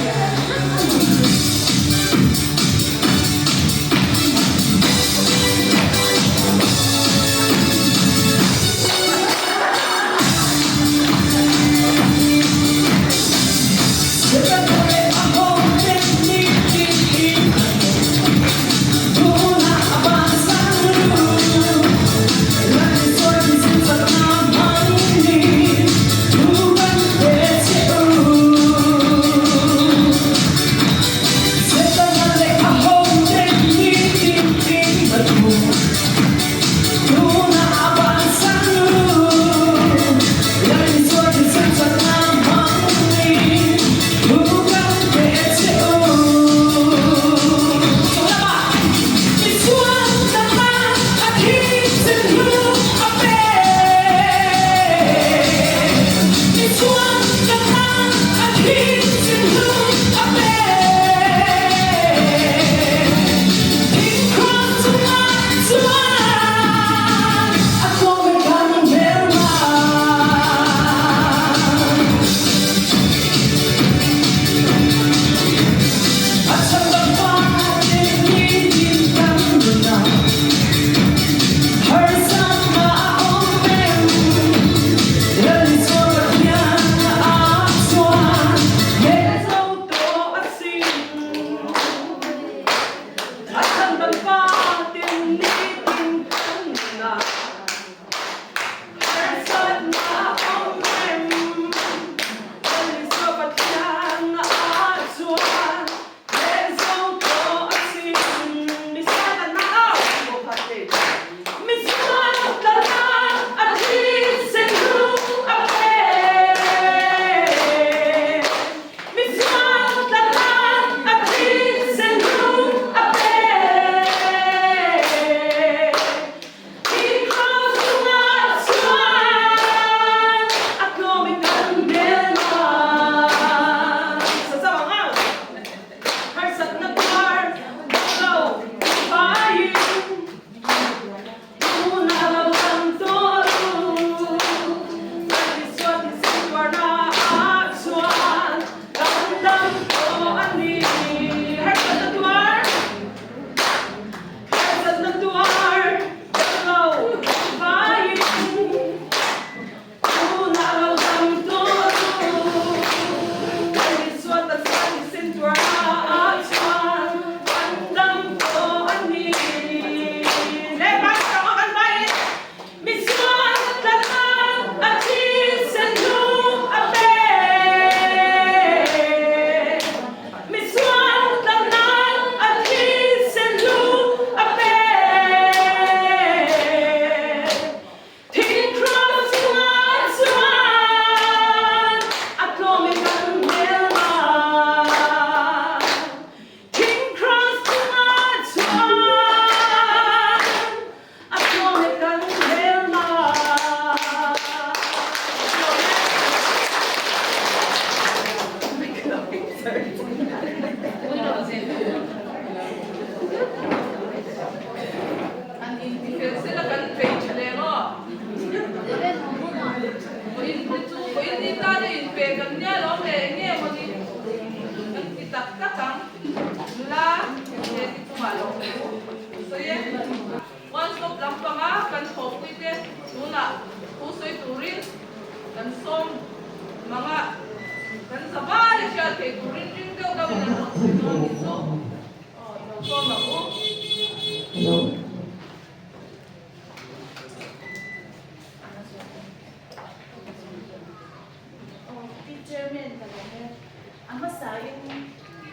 hmasain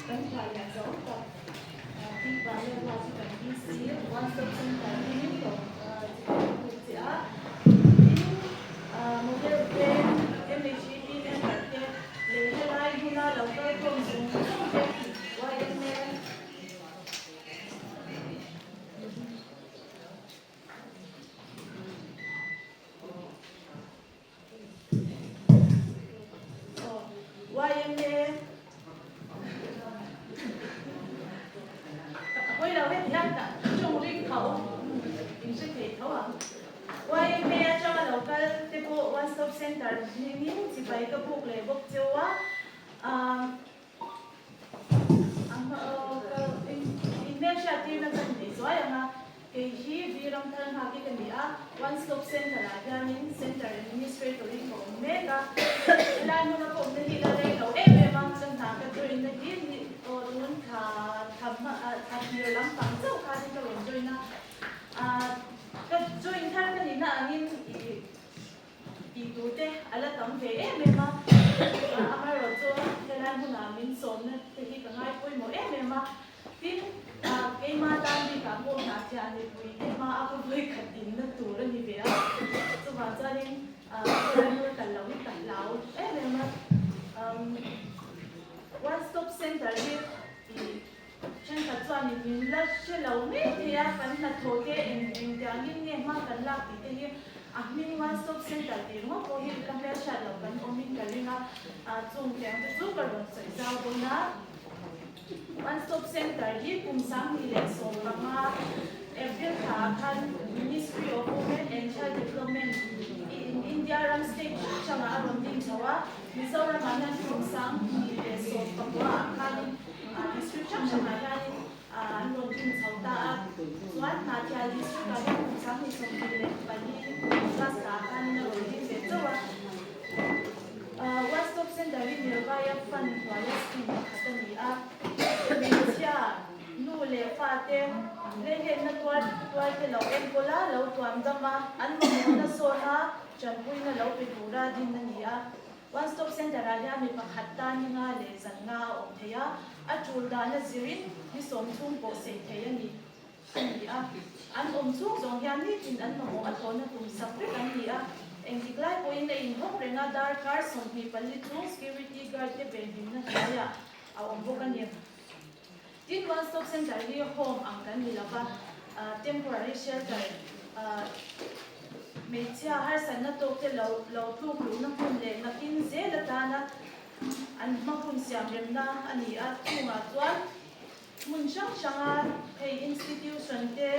kan khuallian zawng tak Pi Vanlalruat chu kan DC One Stop Centre hi min lo chibai buk che a. Tin, Model Veng MHEP member te leh helai hmuna lo kalkhawm zawng zawng te YMA YMA Hawi lo heti hian tawng ring tho in hre thei tho ang. YMA atanga lo kal te pawh One Stop Centre hmingin chibai ka buk leh bawk cheu a. Inhmelhriattirna ka ni zuai ang a, kei hi V Ramthar Nghaki ka ni a, One Stop Centre ah hianin Centre Administrator in ka awm mek a, helai hmuna ka awmna hi la rei lo em em a, ka hna ka join na hi ni aw tun thla thla hma thla hlir lampang chauh khanin ka rawn join a, ka join thar ka nihna angin ih Tih tur te a la tam ve em em a, amaherawh chu helai hmunah min sawmna te hi ka ngai pawimawh em em a, tin keima tan bikah pawh hnahchhiah mipui te hma a ka vawi khat dinna tur a ni ve a, chuvang chuanin helai hmun kal loh hi ka hlau em em a, One Stop Centre hi ih Thenkhat chuanin min la hre lo mai thei a, kan hnathawh te eng eng tiangin nge hma kan lak tih te hi a hming One Stop Centre tih ringawt pawh hi la hmelhriat loh kan awmin ka ring a, chung tiang te chu ka rawn sawi zau dawn a. One Stop Centre hi kum 2015 April thlaah khan Ministry of Women and Child Development in India ram state hrang hrangah a rawn ding chho a, Mizoramah hian kum 2019 ah khanin District hrang hrangah hianin an rawn din chho ta a, chuan Hnahthial District ah hian kum 2024 August ah khanin a rawn din ve chauh a. One Stop Centre hi Nirbhaya Fund hnuaia scheme pakhat a ni a, hmeichhia, nu leh fate leihenna tuar tuarte lo enkawl a, lo tuam dam a, an mamawhna sawna tanpuina lo pe tura din a ni a. One Stop Centre ah hian mi pakhat tan ni nga leh zan nga a awm thei a, a tul dahna zirin ni sawm chhung pawh sei thei a ni a ni a. An awm chhung zawng hian nitin an mamawh a thlawhna tum sak vek an ni a, engtik lai pawhin a inhawng reng a, darkar 24 chung security guard te venhimna hnuaiah a awm bawk a ni. Tin, One Stop Centre hi home ang kan ni lova, temporary shelter, hmeichhia harsatna tawk te lo lo tluk luhna hmun leh nakin zel atana an hma hun siam remna a ni a, chungah chuan hmun hrang hranga hei institution te,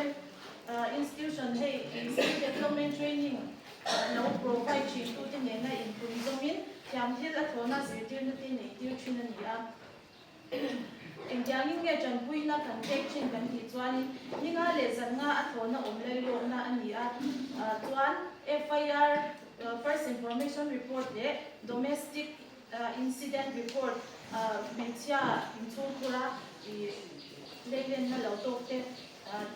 institution hei skill development training lo provide thin tute nena inpun zawmin thiam thil a thlawhna zirtirna te neih tir thin a ni a. Engtiangin nge tanpuina kan pek thin kan tih chuanin ninga leh zannga a thlawhna awm lailawkna a ni a, chuan FIR, First Information Report, leh Domestic Incident Report, hmeichhia inchhungkhura leilenna lo tawk te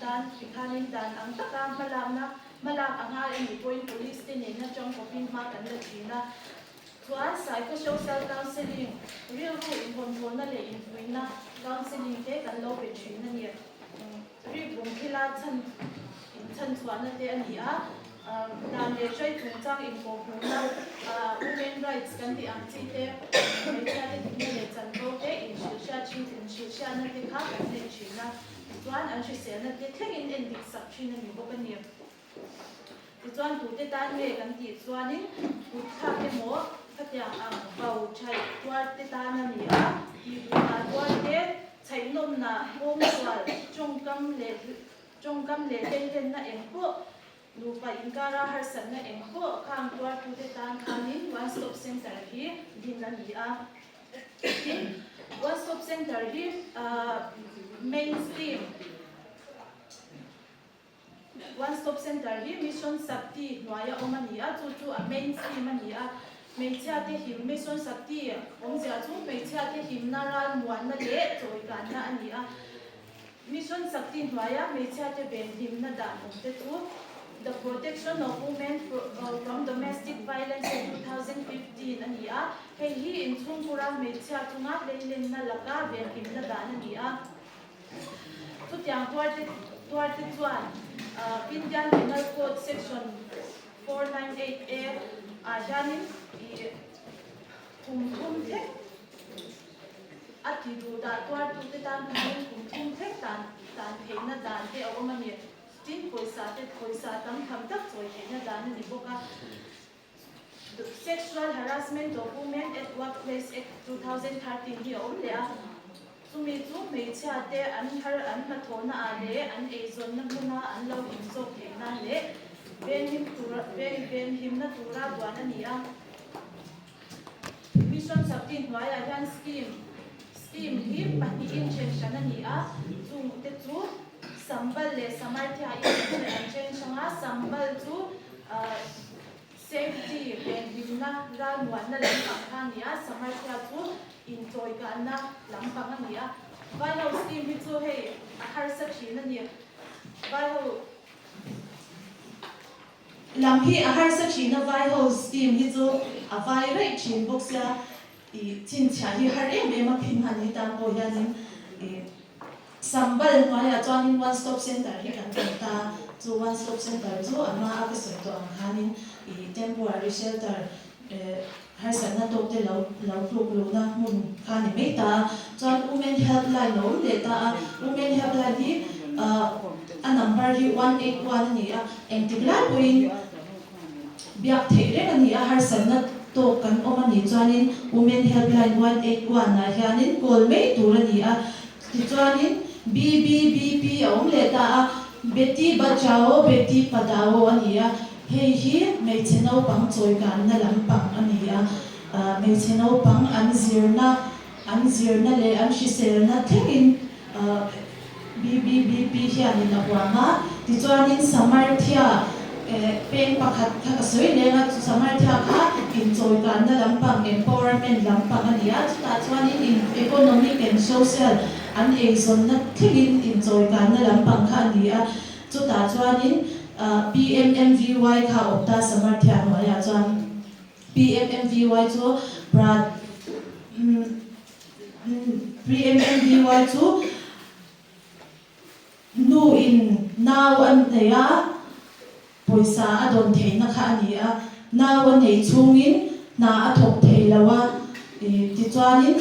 tan tikhanin dan ang taka hmalakna hmalak a ngai a nih pawhin Police te nena tangkawpin hma kan la thin a. Chuan psychosocial counselling, rilru inhawnthawhna leh inpuihna counselling te kan lo pe thin a ni. Rikbum thila chhan inchhanchhuahna te a ni a, dan leh hrai chungchang inkawhhmuhna, women rights kan tih ang chi te, hmeichhia te dikna leh chanvo te inhrilhhriat thin, inhrilhhriatna te kha kan nei thin a, tichuan an hriselna te thlengin endik sak thin a ni bawk a ni. Tichuan tute tan nge kan tih chuanin kut thlak emaw khatiang ang vau chhaih tuar te tan a ni a, tihbuhnah tuar te, chhaihnawmnah, kawngsual, tawngkam leh tawngkam leh hleilenna eng pawh, nupa inkara harsatna eng pawh khang tuartute tan khanin One Stop Centre hi din a ni a. Tin, One Stop Centre hi main scheme, One Stop Centre hi Mission Shakti hnuaia awm a ni a, chu chu a main scheme a ni a. Hmeichhia te him Mission Shakti awmzia chu hmeichhia te himna ral muanna leh chawikanna a ni a. Mission Shakti hnuaia hmeichhia te venhimna dan awm te chu. The Protection of Women from Domestic Violence Act 2015 a ni a, hei hi inchhungkura hmeichhia chunga hleilenna laka venhimna dan a ni a. Chutiang tuarte tuarte chuan Indian Penal Code Section 498A ah hianin ih kum thum thleng a ti duh dah tuartute tan khanin kum thum thleng tan tan theihna dan te a awm a ni. Tin, pawisa te pawisa tam tham tak chawi theihna dan a ni bawk a. Sexual Harassment of Women at Workplace Act 2013 hi a awm leh a. Chumi chu hmeichhia te an har an hnathawhna ah leh an eizawnna hmuna an lo him zawk theih nan leh venhim tura ven venhimna tura duan a ni a. Mission Shakti hnuaiah hian scheme scheme hi pahnihin then hran a ni a, chung te chu Sambal leh Samarthya in an then hrang a, Sambal chu safety venhimna ralmuanna lampang kha a ni a, Samarthya chu inchawikahna lampang a ni a. Vaiho scheme hi chu hei a harsa thin a ni. Vaiho. Lam hi a harsa thin a, vai ho scheme hi chu a vai raih thin bawk sia, i chhinchhiah hi har em em a phin han hi tan pawh hianin i sambal hnuaiah chuanin one stop center hi kan awm ta, chu one stop center chu a hma a ka sawi tawh ang khanin i temporary shelter harsatna tawk te lo lo tluk luhna hmun kha ni mai ta a, chuan women helpline a awm leh ta a, women helpline hi a number hi 181 a ni a, engtik lai pawhin biak theih reng a ni a, harsatna tawk kan awm a nih chuanin women helpline 181 ah hianin call mai tur a ni a, tichuanin BBBP a awm leh ta a, Beti Bachao Beti Padhao a ni a. Hei hi hmeichhe naupang chawikanna lampang a ni a, hmeichhe naupang an zirna, an zirna leh an hriselna thlengin BBBP hianin a huam a. Tichuanin Samarthya peng pakhat kha ka sawi leng a, chu Samarthya kha inchawikanna lampang, empowerment lampang a ni a, chutah chuanin economic and social an eizawnna thlengin inchawikanna lampang kha a ni a. Chutah chuanin PMMVY kha a awm ta Samarthya hnuaiah chuan PMMVY chu Prat PMMVY chu nu in nau a nei a, pawisa a dawn theihna kha a ni a, nau a neih chhungin hna a thawk thei lo a, tichuanin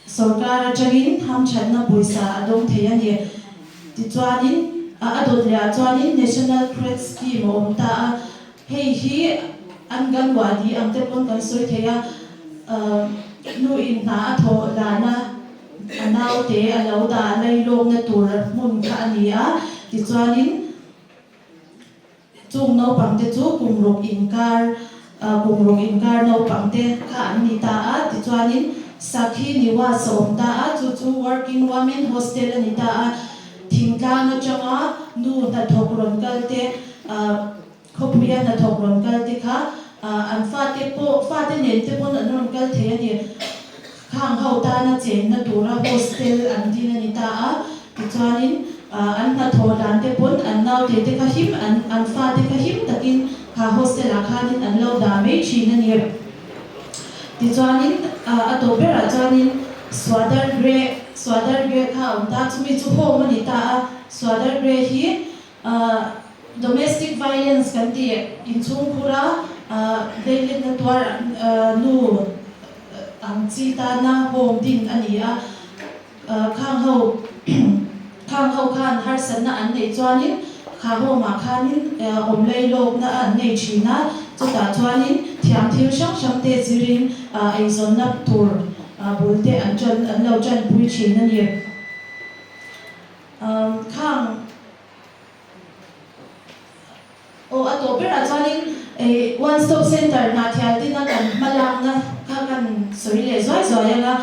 Sorkar atangin hamthatna pawisa a dawng thei a ni. Tichuanin, a dawt leh ah chuanin National Credit Scheme a awm ta a, hei hi Anganwadi ang te pawn kan sawi thei a, nu in hna a thawh lana a naute a lo dah lailawkna tur hmun kha a ni a, tichuanin, Chung naupangte chu kum ruk inkar kum ruk inkar naupangte kha an ni ta a, tichuanin Sakhi Niwas a awm ta a, chu chu Working Women Hostel a ni ta a, thingtlang atanga nu hnathawk rawn kal te, khawpuia hnathawk rawn kal te kha an fate pawh fate nen te pawn an rawn kal thei a ni. Khang ho tana chenna tura hostel an din a ni ta a, tichuanin an hnathawh dan te pawn an naute te kha him, an an fate kha him takin kha hostel ah khanin an lo dah mai thin a ni. Tichuanin a tawp berah chuanin Swadar Greh, Swadar Greh kha a awm ta, chumi chu home a ni ta a, Swadar Greh hi Domestic violence kan tih inchhungkhura hleiletna tuar nu ang chi tana home din a ni a, khang ho khang ho khan harsatna an neih chuanin kha home ah khanin awm lailawkna an nei thin a, chutah chuanin thiam thil hrang hrang te zirin eizawnna tur bul te an tan an lo tanpui thin a ni. Khang. Aw a tawp berah chuanin eh one stop center Hnahthial tina kan hma lakna kha kan sawi leh zuai zuai ang a,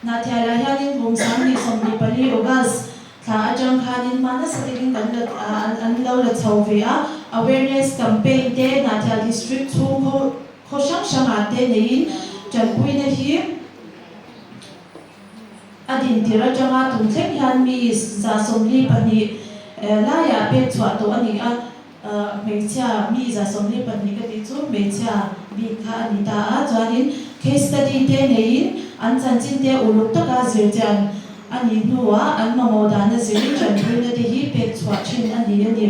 Hnahthialah hianin kum 2024 August thla atang khanin hma nasa takin kan la an lo la chho ve a, awareness campaign te Hnahthial district chhung khaw khaw hrang hrangah te neiin tanpuina hi A dintir atanga tum thleng hian mi 142 laiah pek chhuah tawh a ni a. Hmeichhia mi 122 ka tih chu hmeichhia bik kha a ni ta a, chuanin case study te neiin an chanchin te uluk taka zirchian a nih hnuah an mamawh dahna zirin tanpuina te hi pek chhuah thin a ni a ni.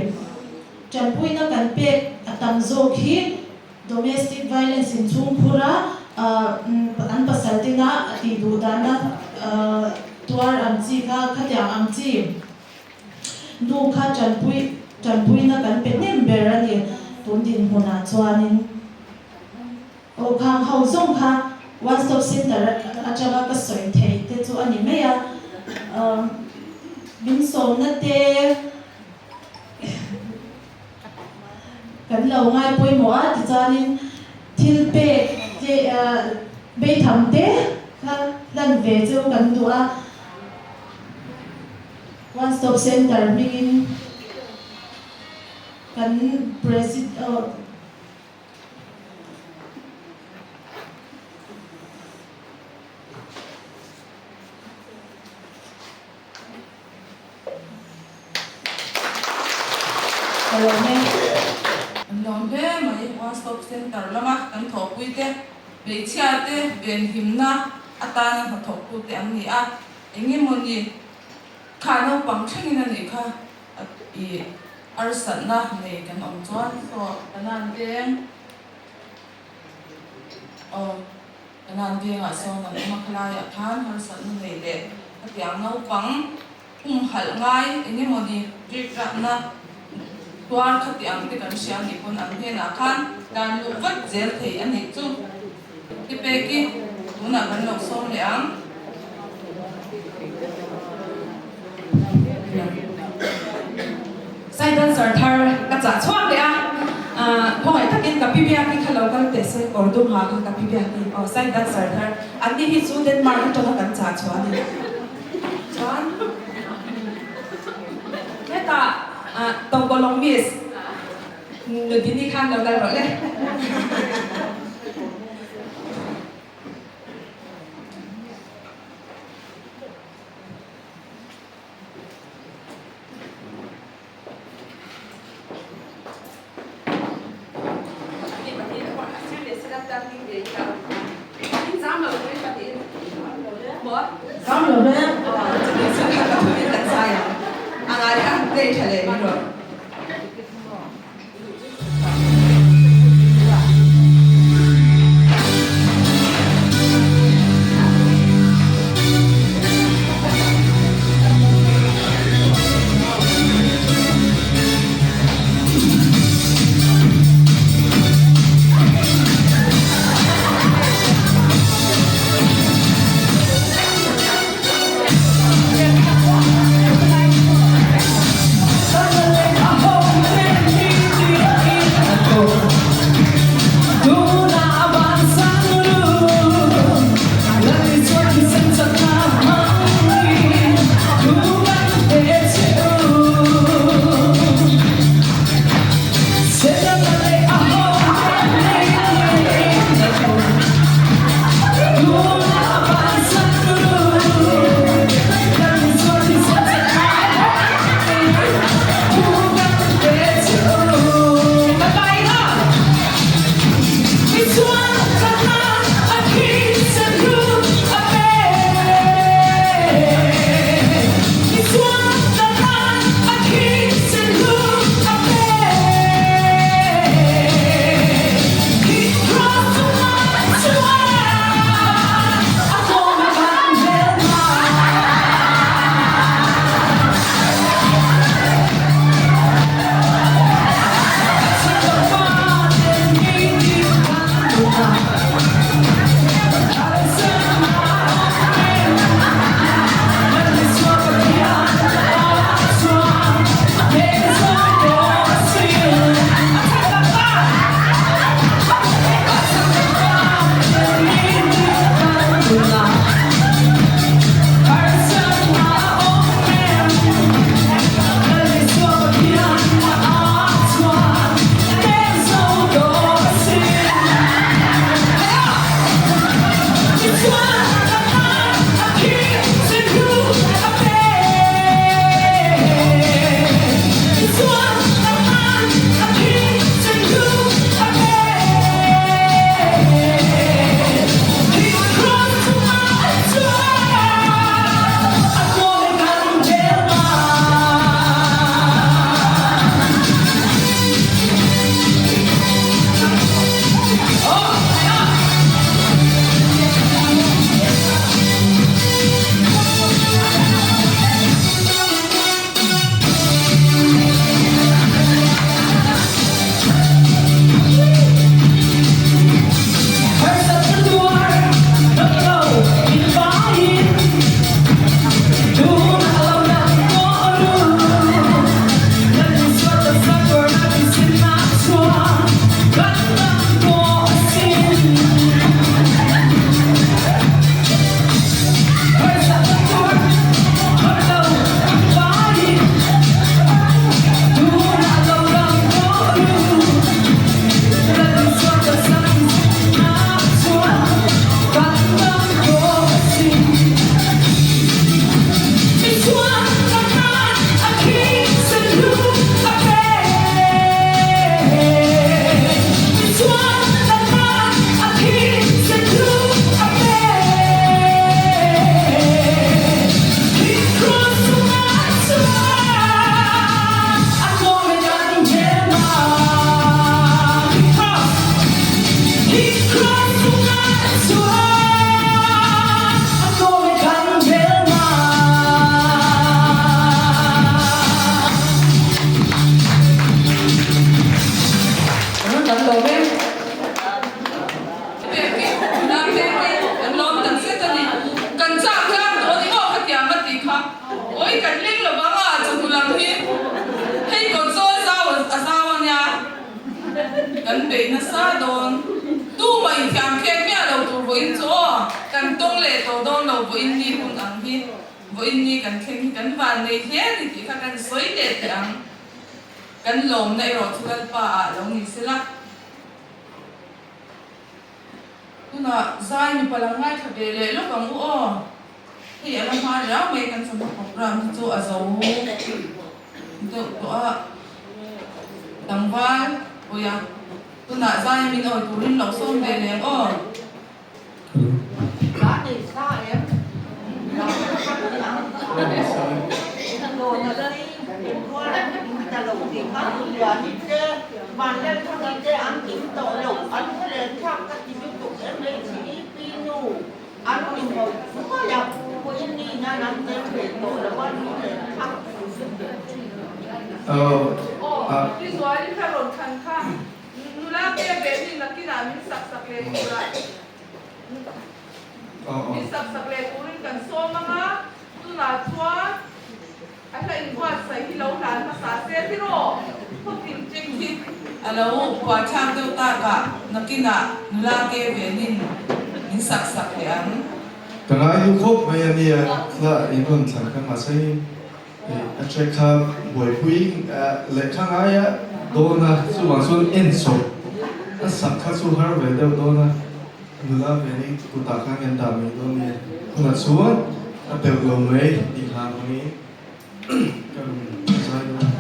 Tanpuina kan pek a tam zawk hi domestic violence inchhungkhura an pasal tena a tih duh dahna tuar ang chi kha khatiang ang chi. Nu kha tanpui tanpuina kan pe hnem ber a ni tun dinhmunah chuanin aw khang ho zawng kha one stop center atanga ka sawi theih te chu a ni mai a, min sawmna te kan lo ngai pawimawh a tichuanin thil pek te beitham te kha hlan ve chu kan duh a. One Stop Centre hmingin kan President Ka lawm e. An lawm hle mai. One Stop Centre lama kan thawhpuite hmeichhiate venhimna atana hnathawktute an ni a. Engemawni kha naupang thlengin a nih kha i harsatna nei kan awm chuan saw Kanan veng aw Kanan vengah sawn an awm a khalaiah khan harsatna nei leh khatiang naupang humhalh ngai engemawni rikrahna tuar khatiang te kan hria nih pawn an hnenah khan dan luh vat zel thei a nih chu. Ti peki tunah kan lo sawm leh ang. Side dancer thar ka chah chhuak leh a, khawngaih takin ka pi biaki kha lo kal teh se, kawr dum ha kha ka pi biaki aw side dancer thar an ni hi chu Denmark atanga kan chah chhuah a ni. Chuan hetah Tawngkawlawng miss Nudini khan lo kal rawh le. tawng leh tawh dawn lo vawiin ni hun ang hi vawiin ni kan thleng hi kan van nei hle a ni tih kha kan sawi leh teh ang. Kan lawmna erawh chu Lalpa ah lo ni sela. Tunah zai mipa lam ngaithla ve leh lawk ang u aw. Hei a la hma riau mai kan chawhma program hi chu a zo deuh tawh a. Tlangval puia tunah zai min awi turin lo sawm ve leh ang aw. Aw, pi Zuali kha rawn thlan kha. Nula te ve hi nakinah min sak sak leh turah min sak sak leh turin kan sawm ang a, tunah chuan a hla inbuatsaih hi lo hlan hmasa se tiraw? Khawtin cheng hi a lo buaithlak deuh takah nakinah nula te venin min sak sak leh ang. Ka ngai duh khawp mai a nia, thla in rawn thlan kha mahse hei A track kha buaipui lehkha ngaia dawn a, chuvang chuan en chawp a sak kha chu har ve deuh dawn a, nula ve ni kutah khan kan dah mai dawn nia, hunah chuan a belh lo mai tih hlan hmangin ka rawn zai dawn a.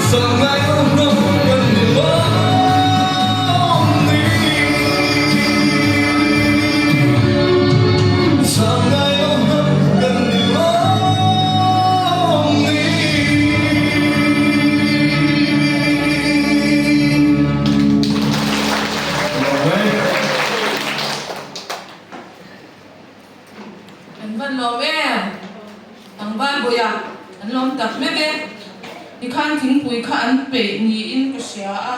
Zahngai lo hnam kan ni lawm ni. Zahngai lo hnam kan ni lawm ni. An van lawm em? Tlangval Bawia an lawm tak meuh e. Tikhan thingpui kha an peih niin ka hria a.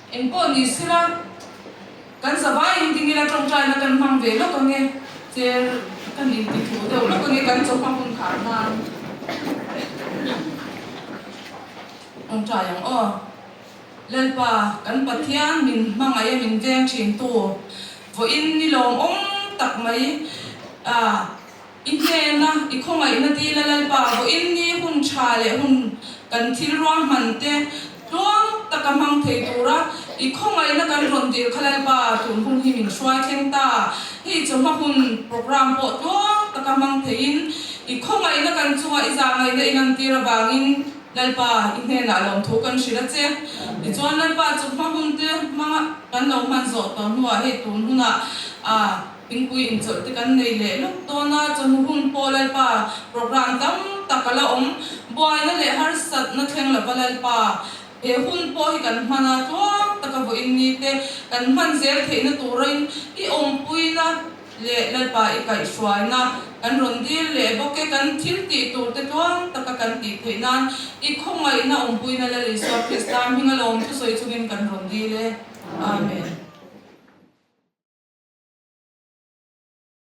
Engpawh ni sila, kan zavaiin tingila tawngtaina kan hmang ve lawk ange, chair kan inti thuh deuh lawk ange kan chawhma hun khar nan. Tawngtai ang aw. Lalpa, kan Pathian min hmangaih a min veng thin tu, vawiin ni lawmawm tak mai a, i hnena i khawngaihna dil a Lalpa, vawiin ni hun tha leh hun kan thil ruahman te tluang taka hmang thei tura i khawngaihna kan rawn dil kha Lalpa, tun hun hi min hruai thleng ta, hei chawhma hun program pawh tluang taka hmang theiin i khawngaihna kan chunga i zahngaihna i lantir avangin Lalpa, i hnenah lawmthu kan hrilh a che. Tichuan Lalpa chu hma hun te hmanga kan lo hman zawh tawh hnuah hei tun hunah a thingpui inchawlh te kan nei leh lawk dawn a, chawhnu hun pawh Lalpa program tam tak a la awm. Buaina leh harsatna thleng lova Lalpa, he hun pawh hi kan hman a, tluang taka vawiin ni te kan hman zel theihna turin i awmpuina, Leh Lalpa i kaihhruaina kan rawn dil leh bawk e, kan thil tih tur te tluang taka kan tih theih nan i khawngaihna awmpuina Lal Isua Krista hminga lawm thusawi chungin kan rawn dil e. Amen.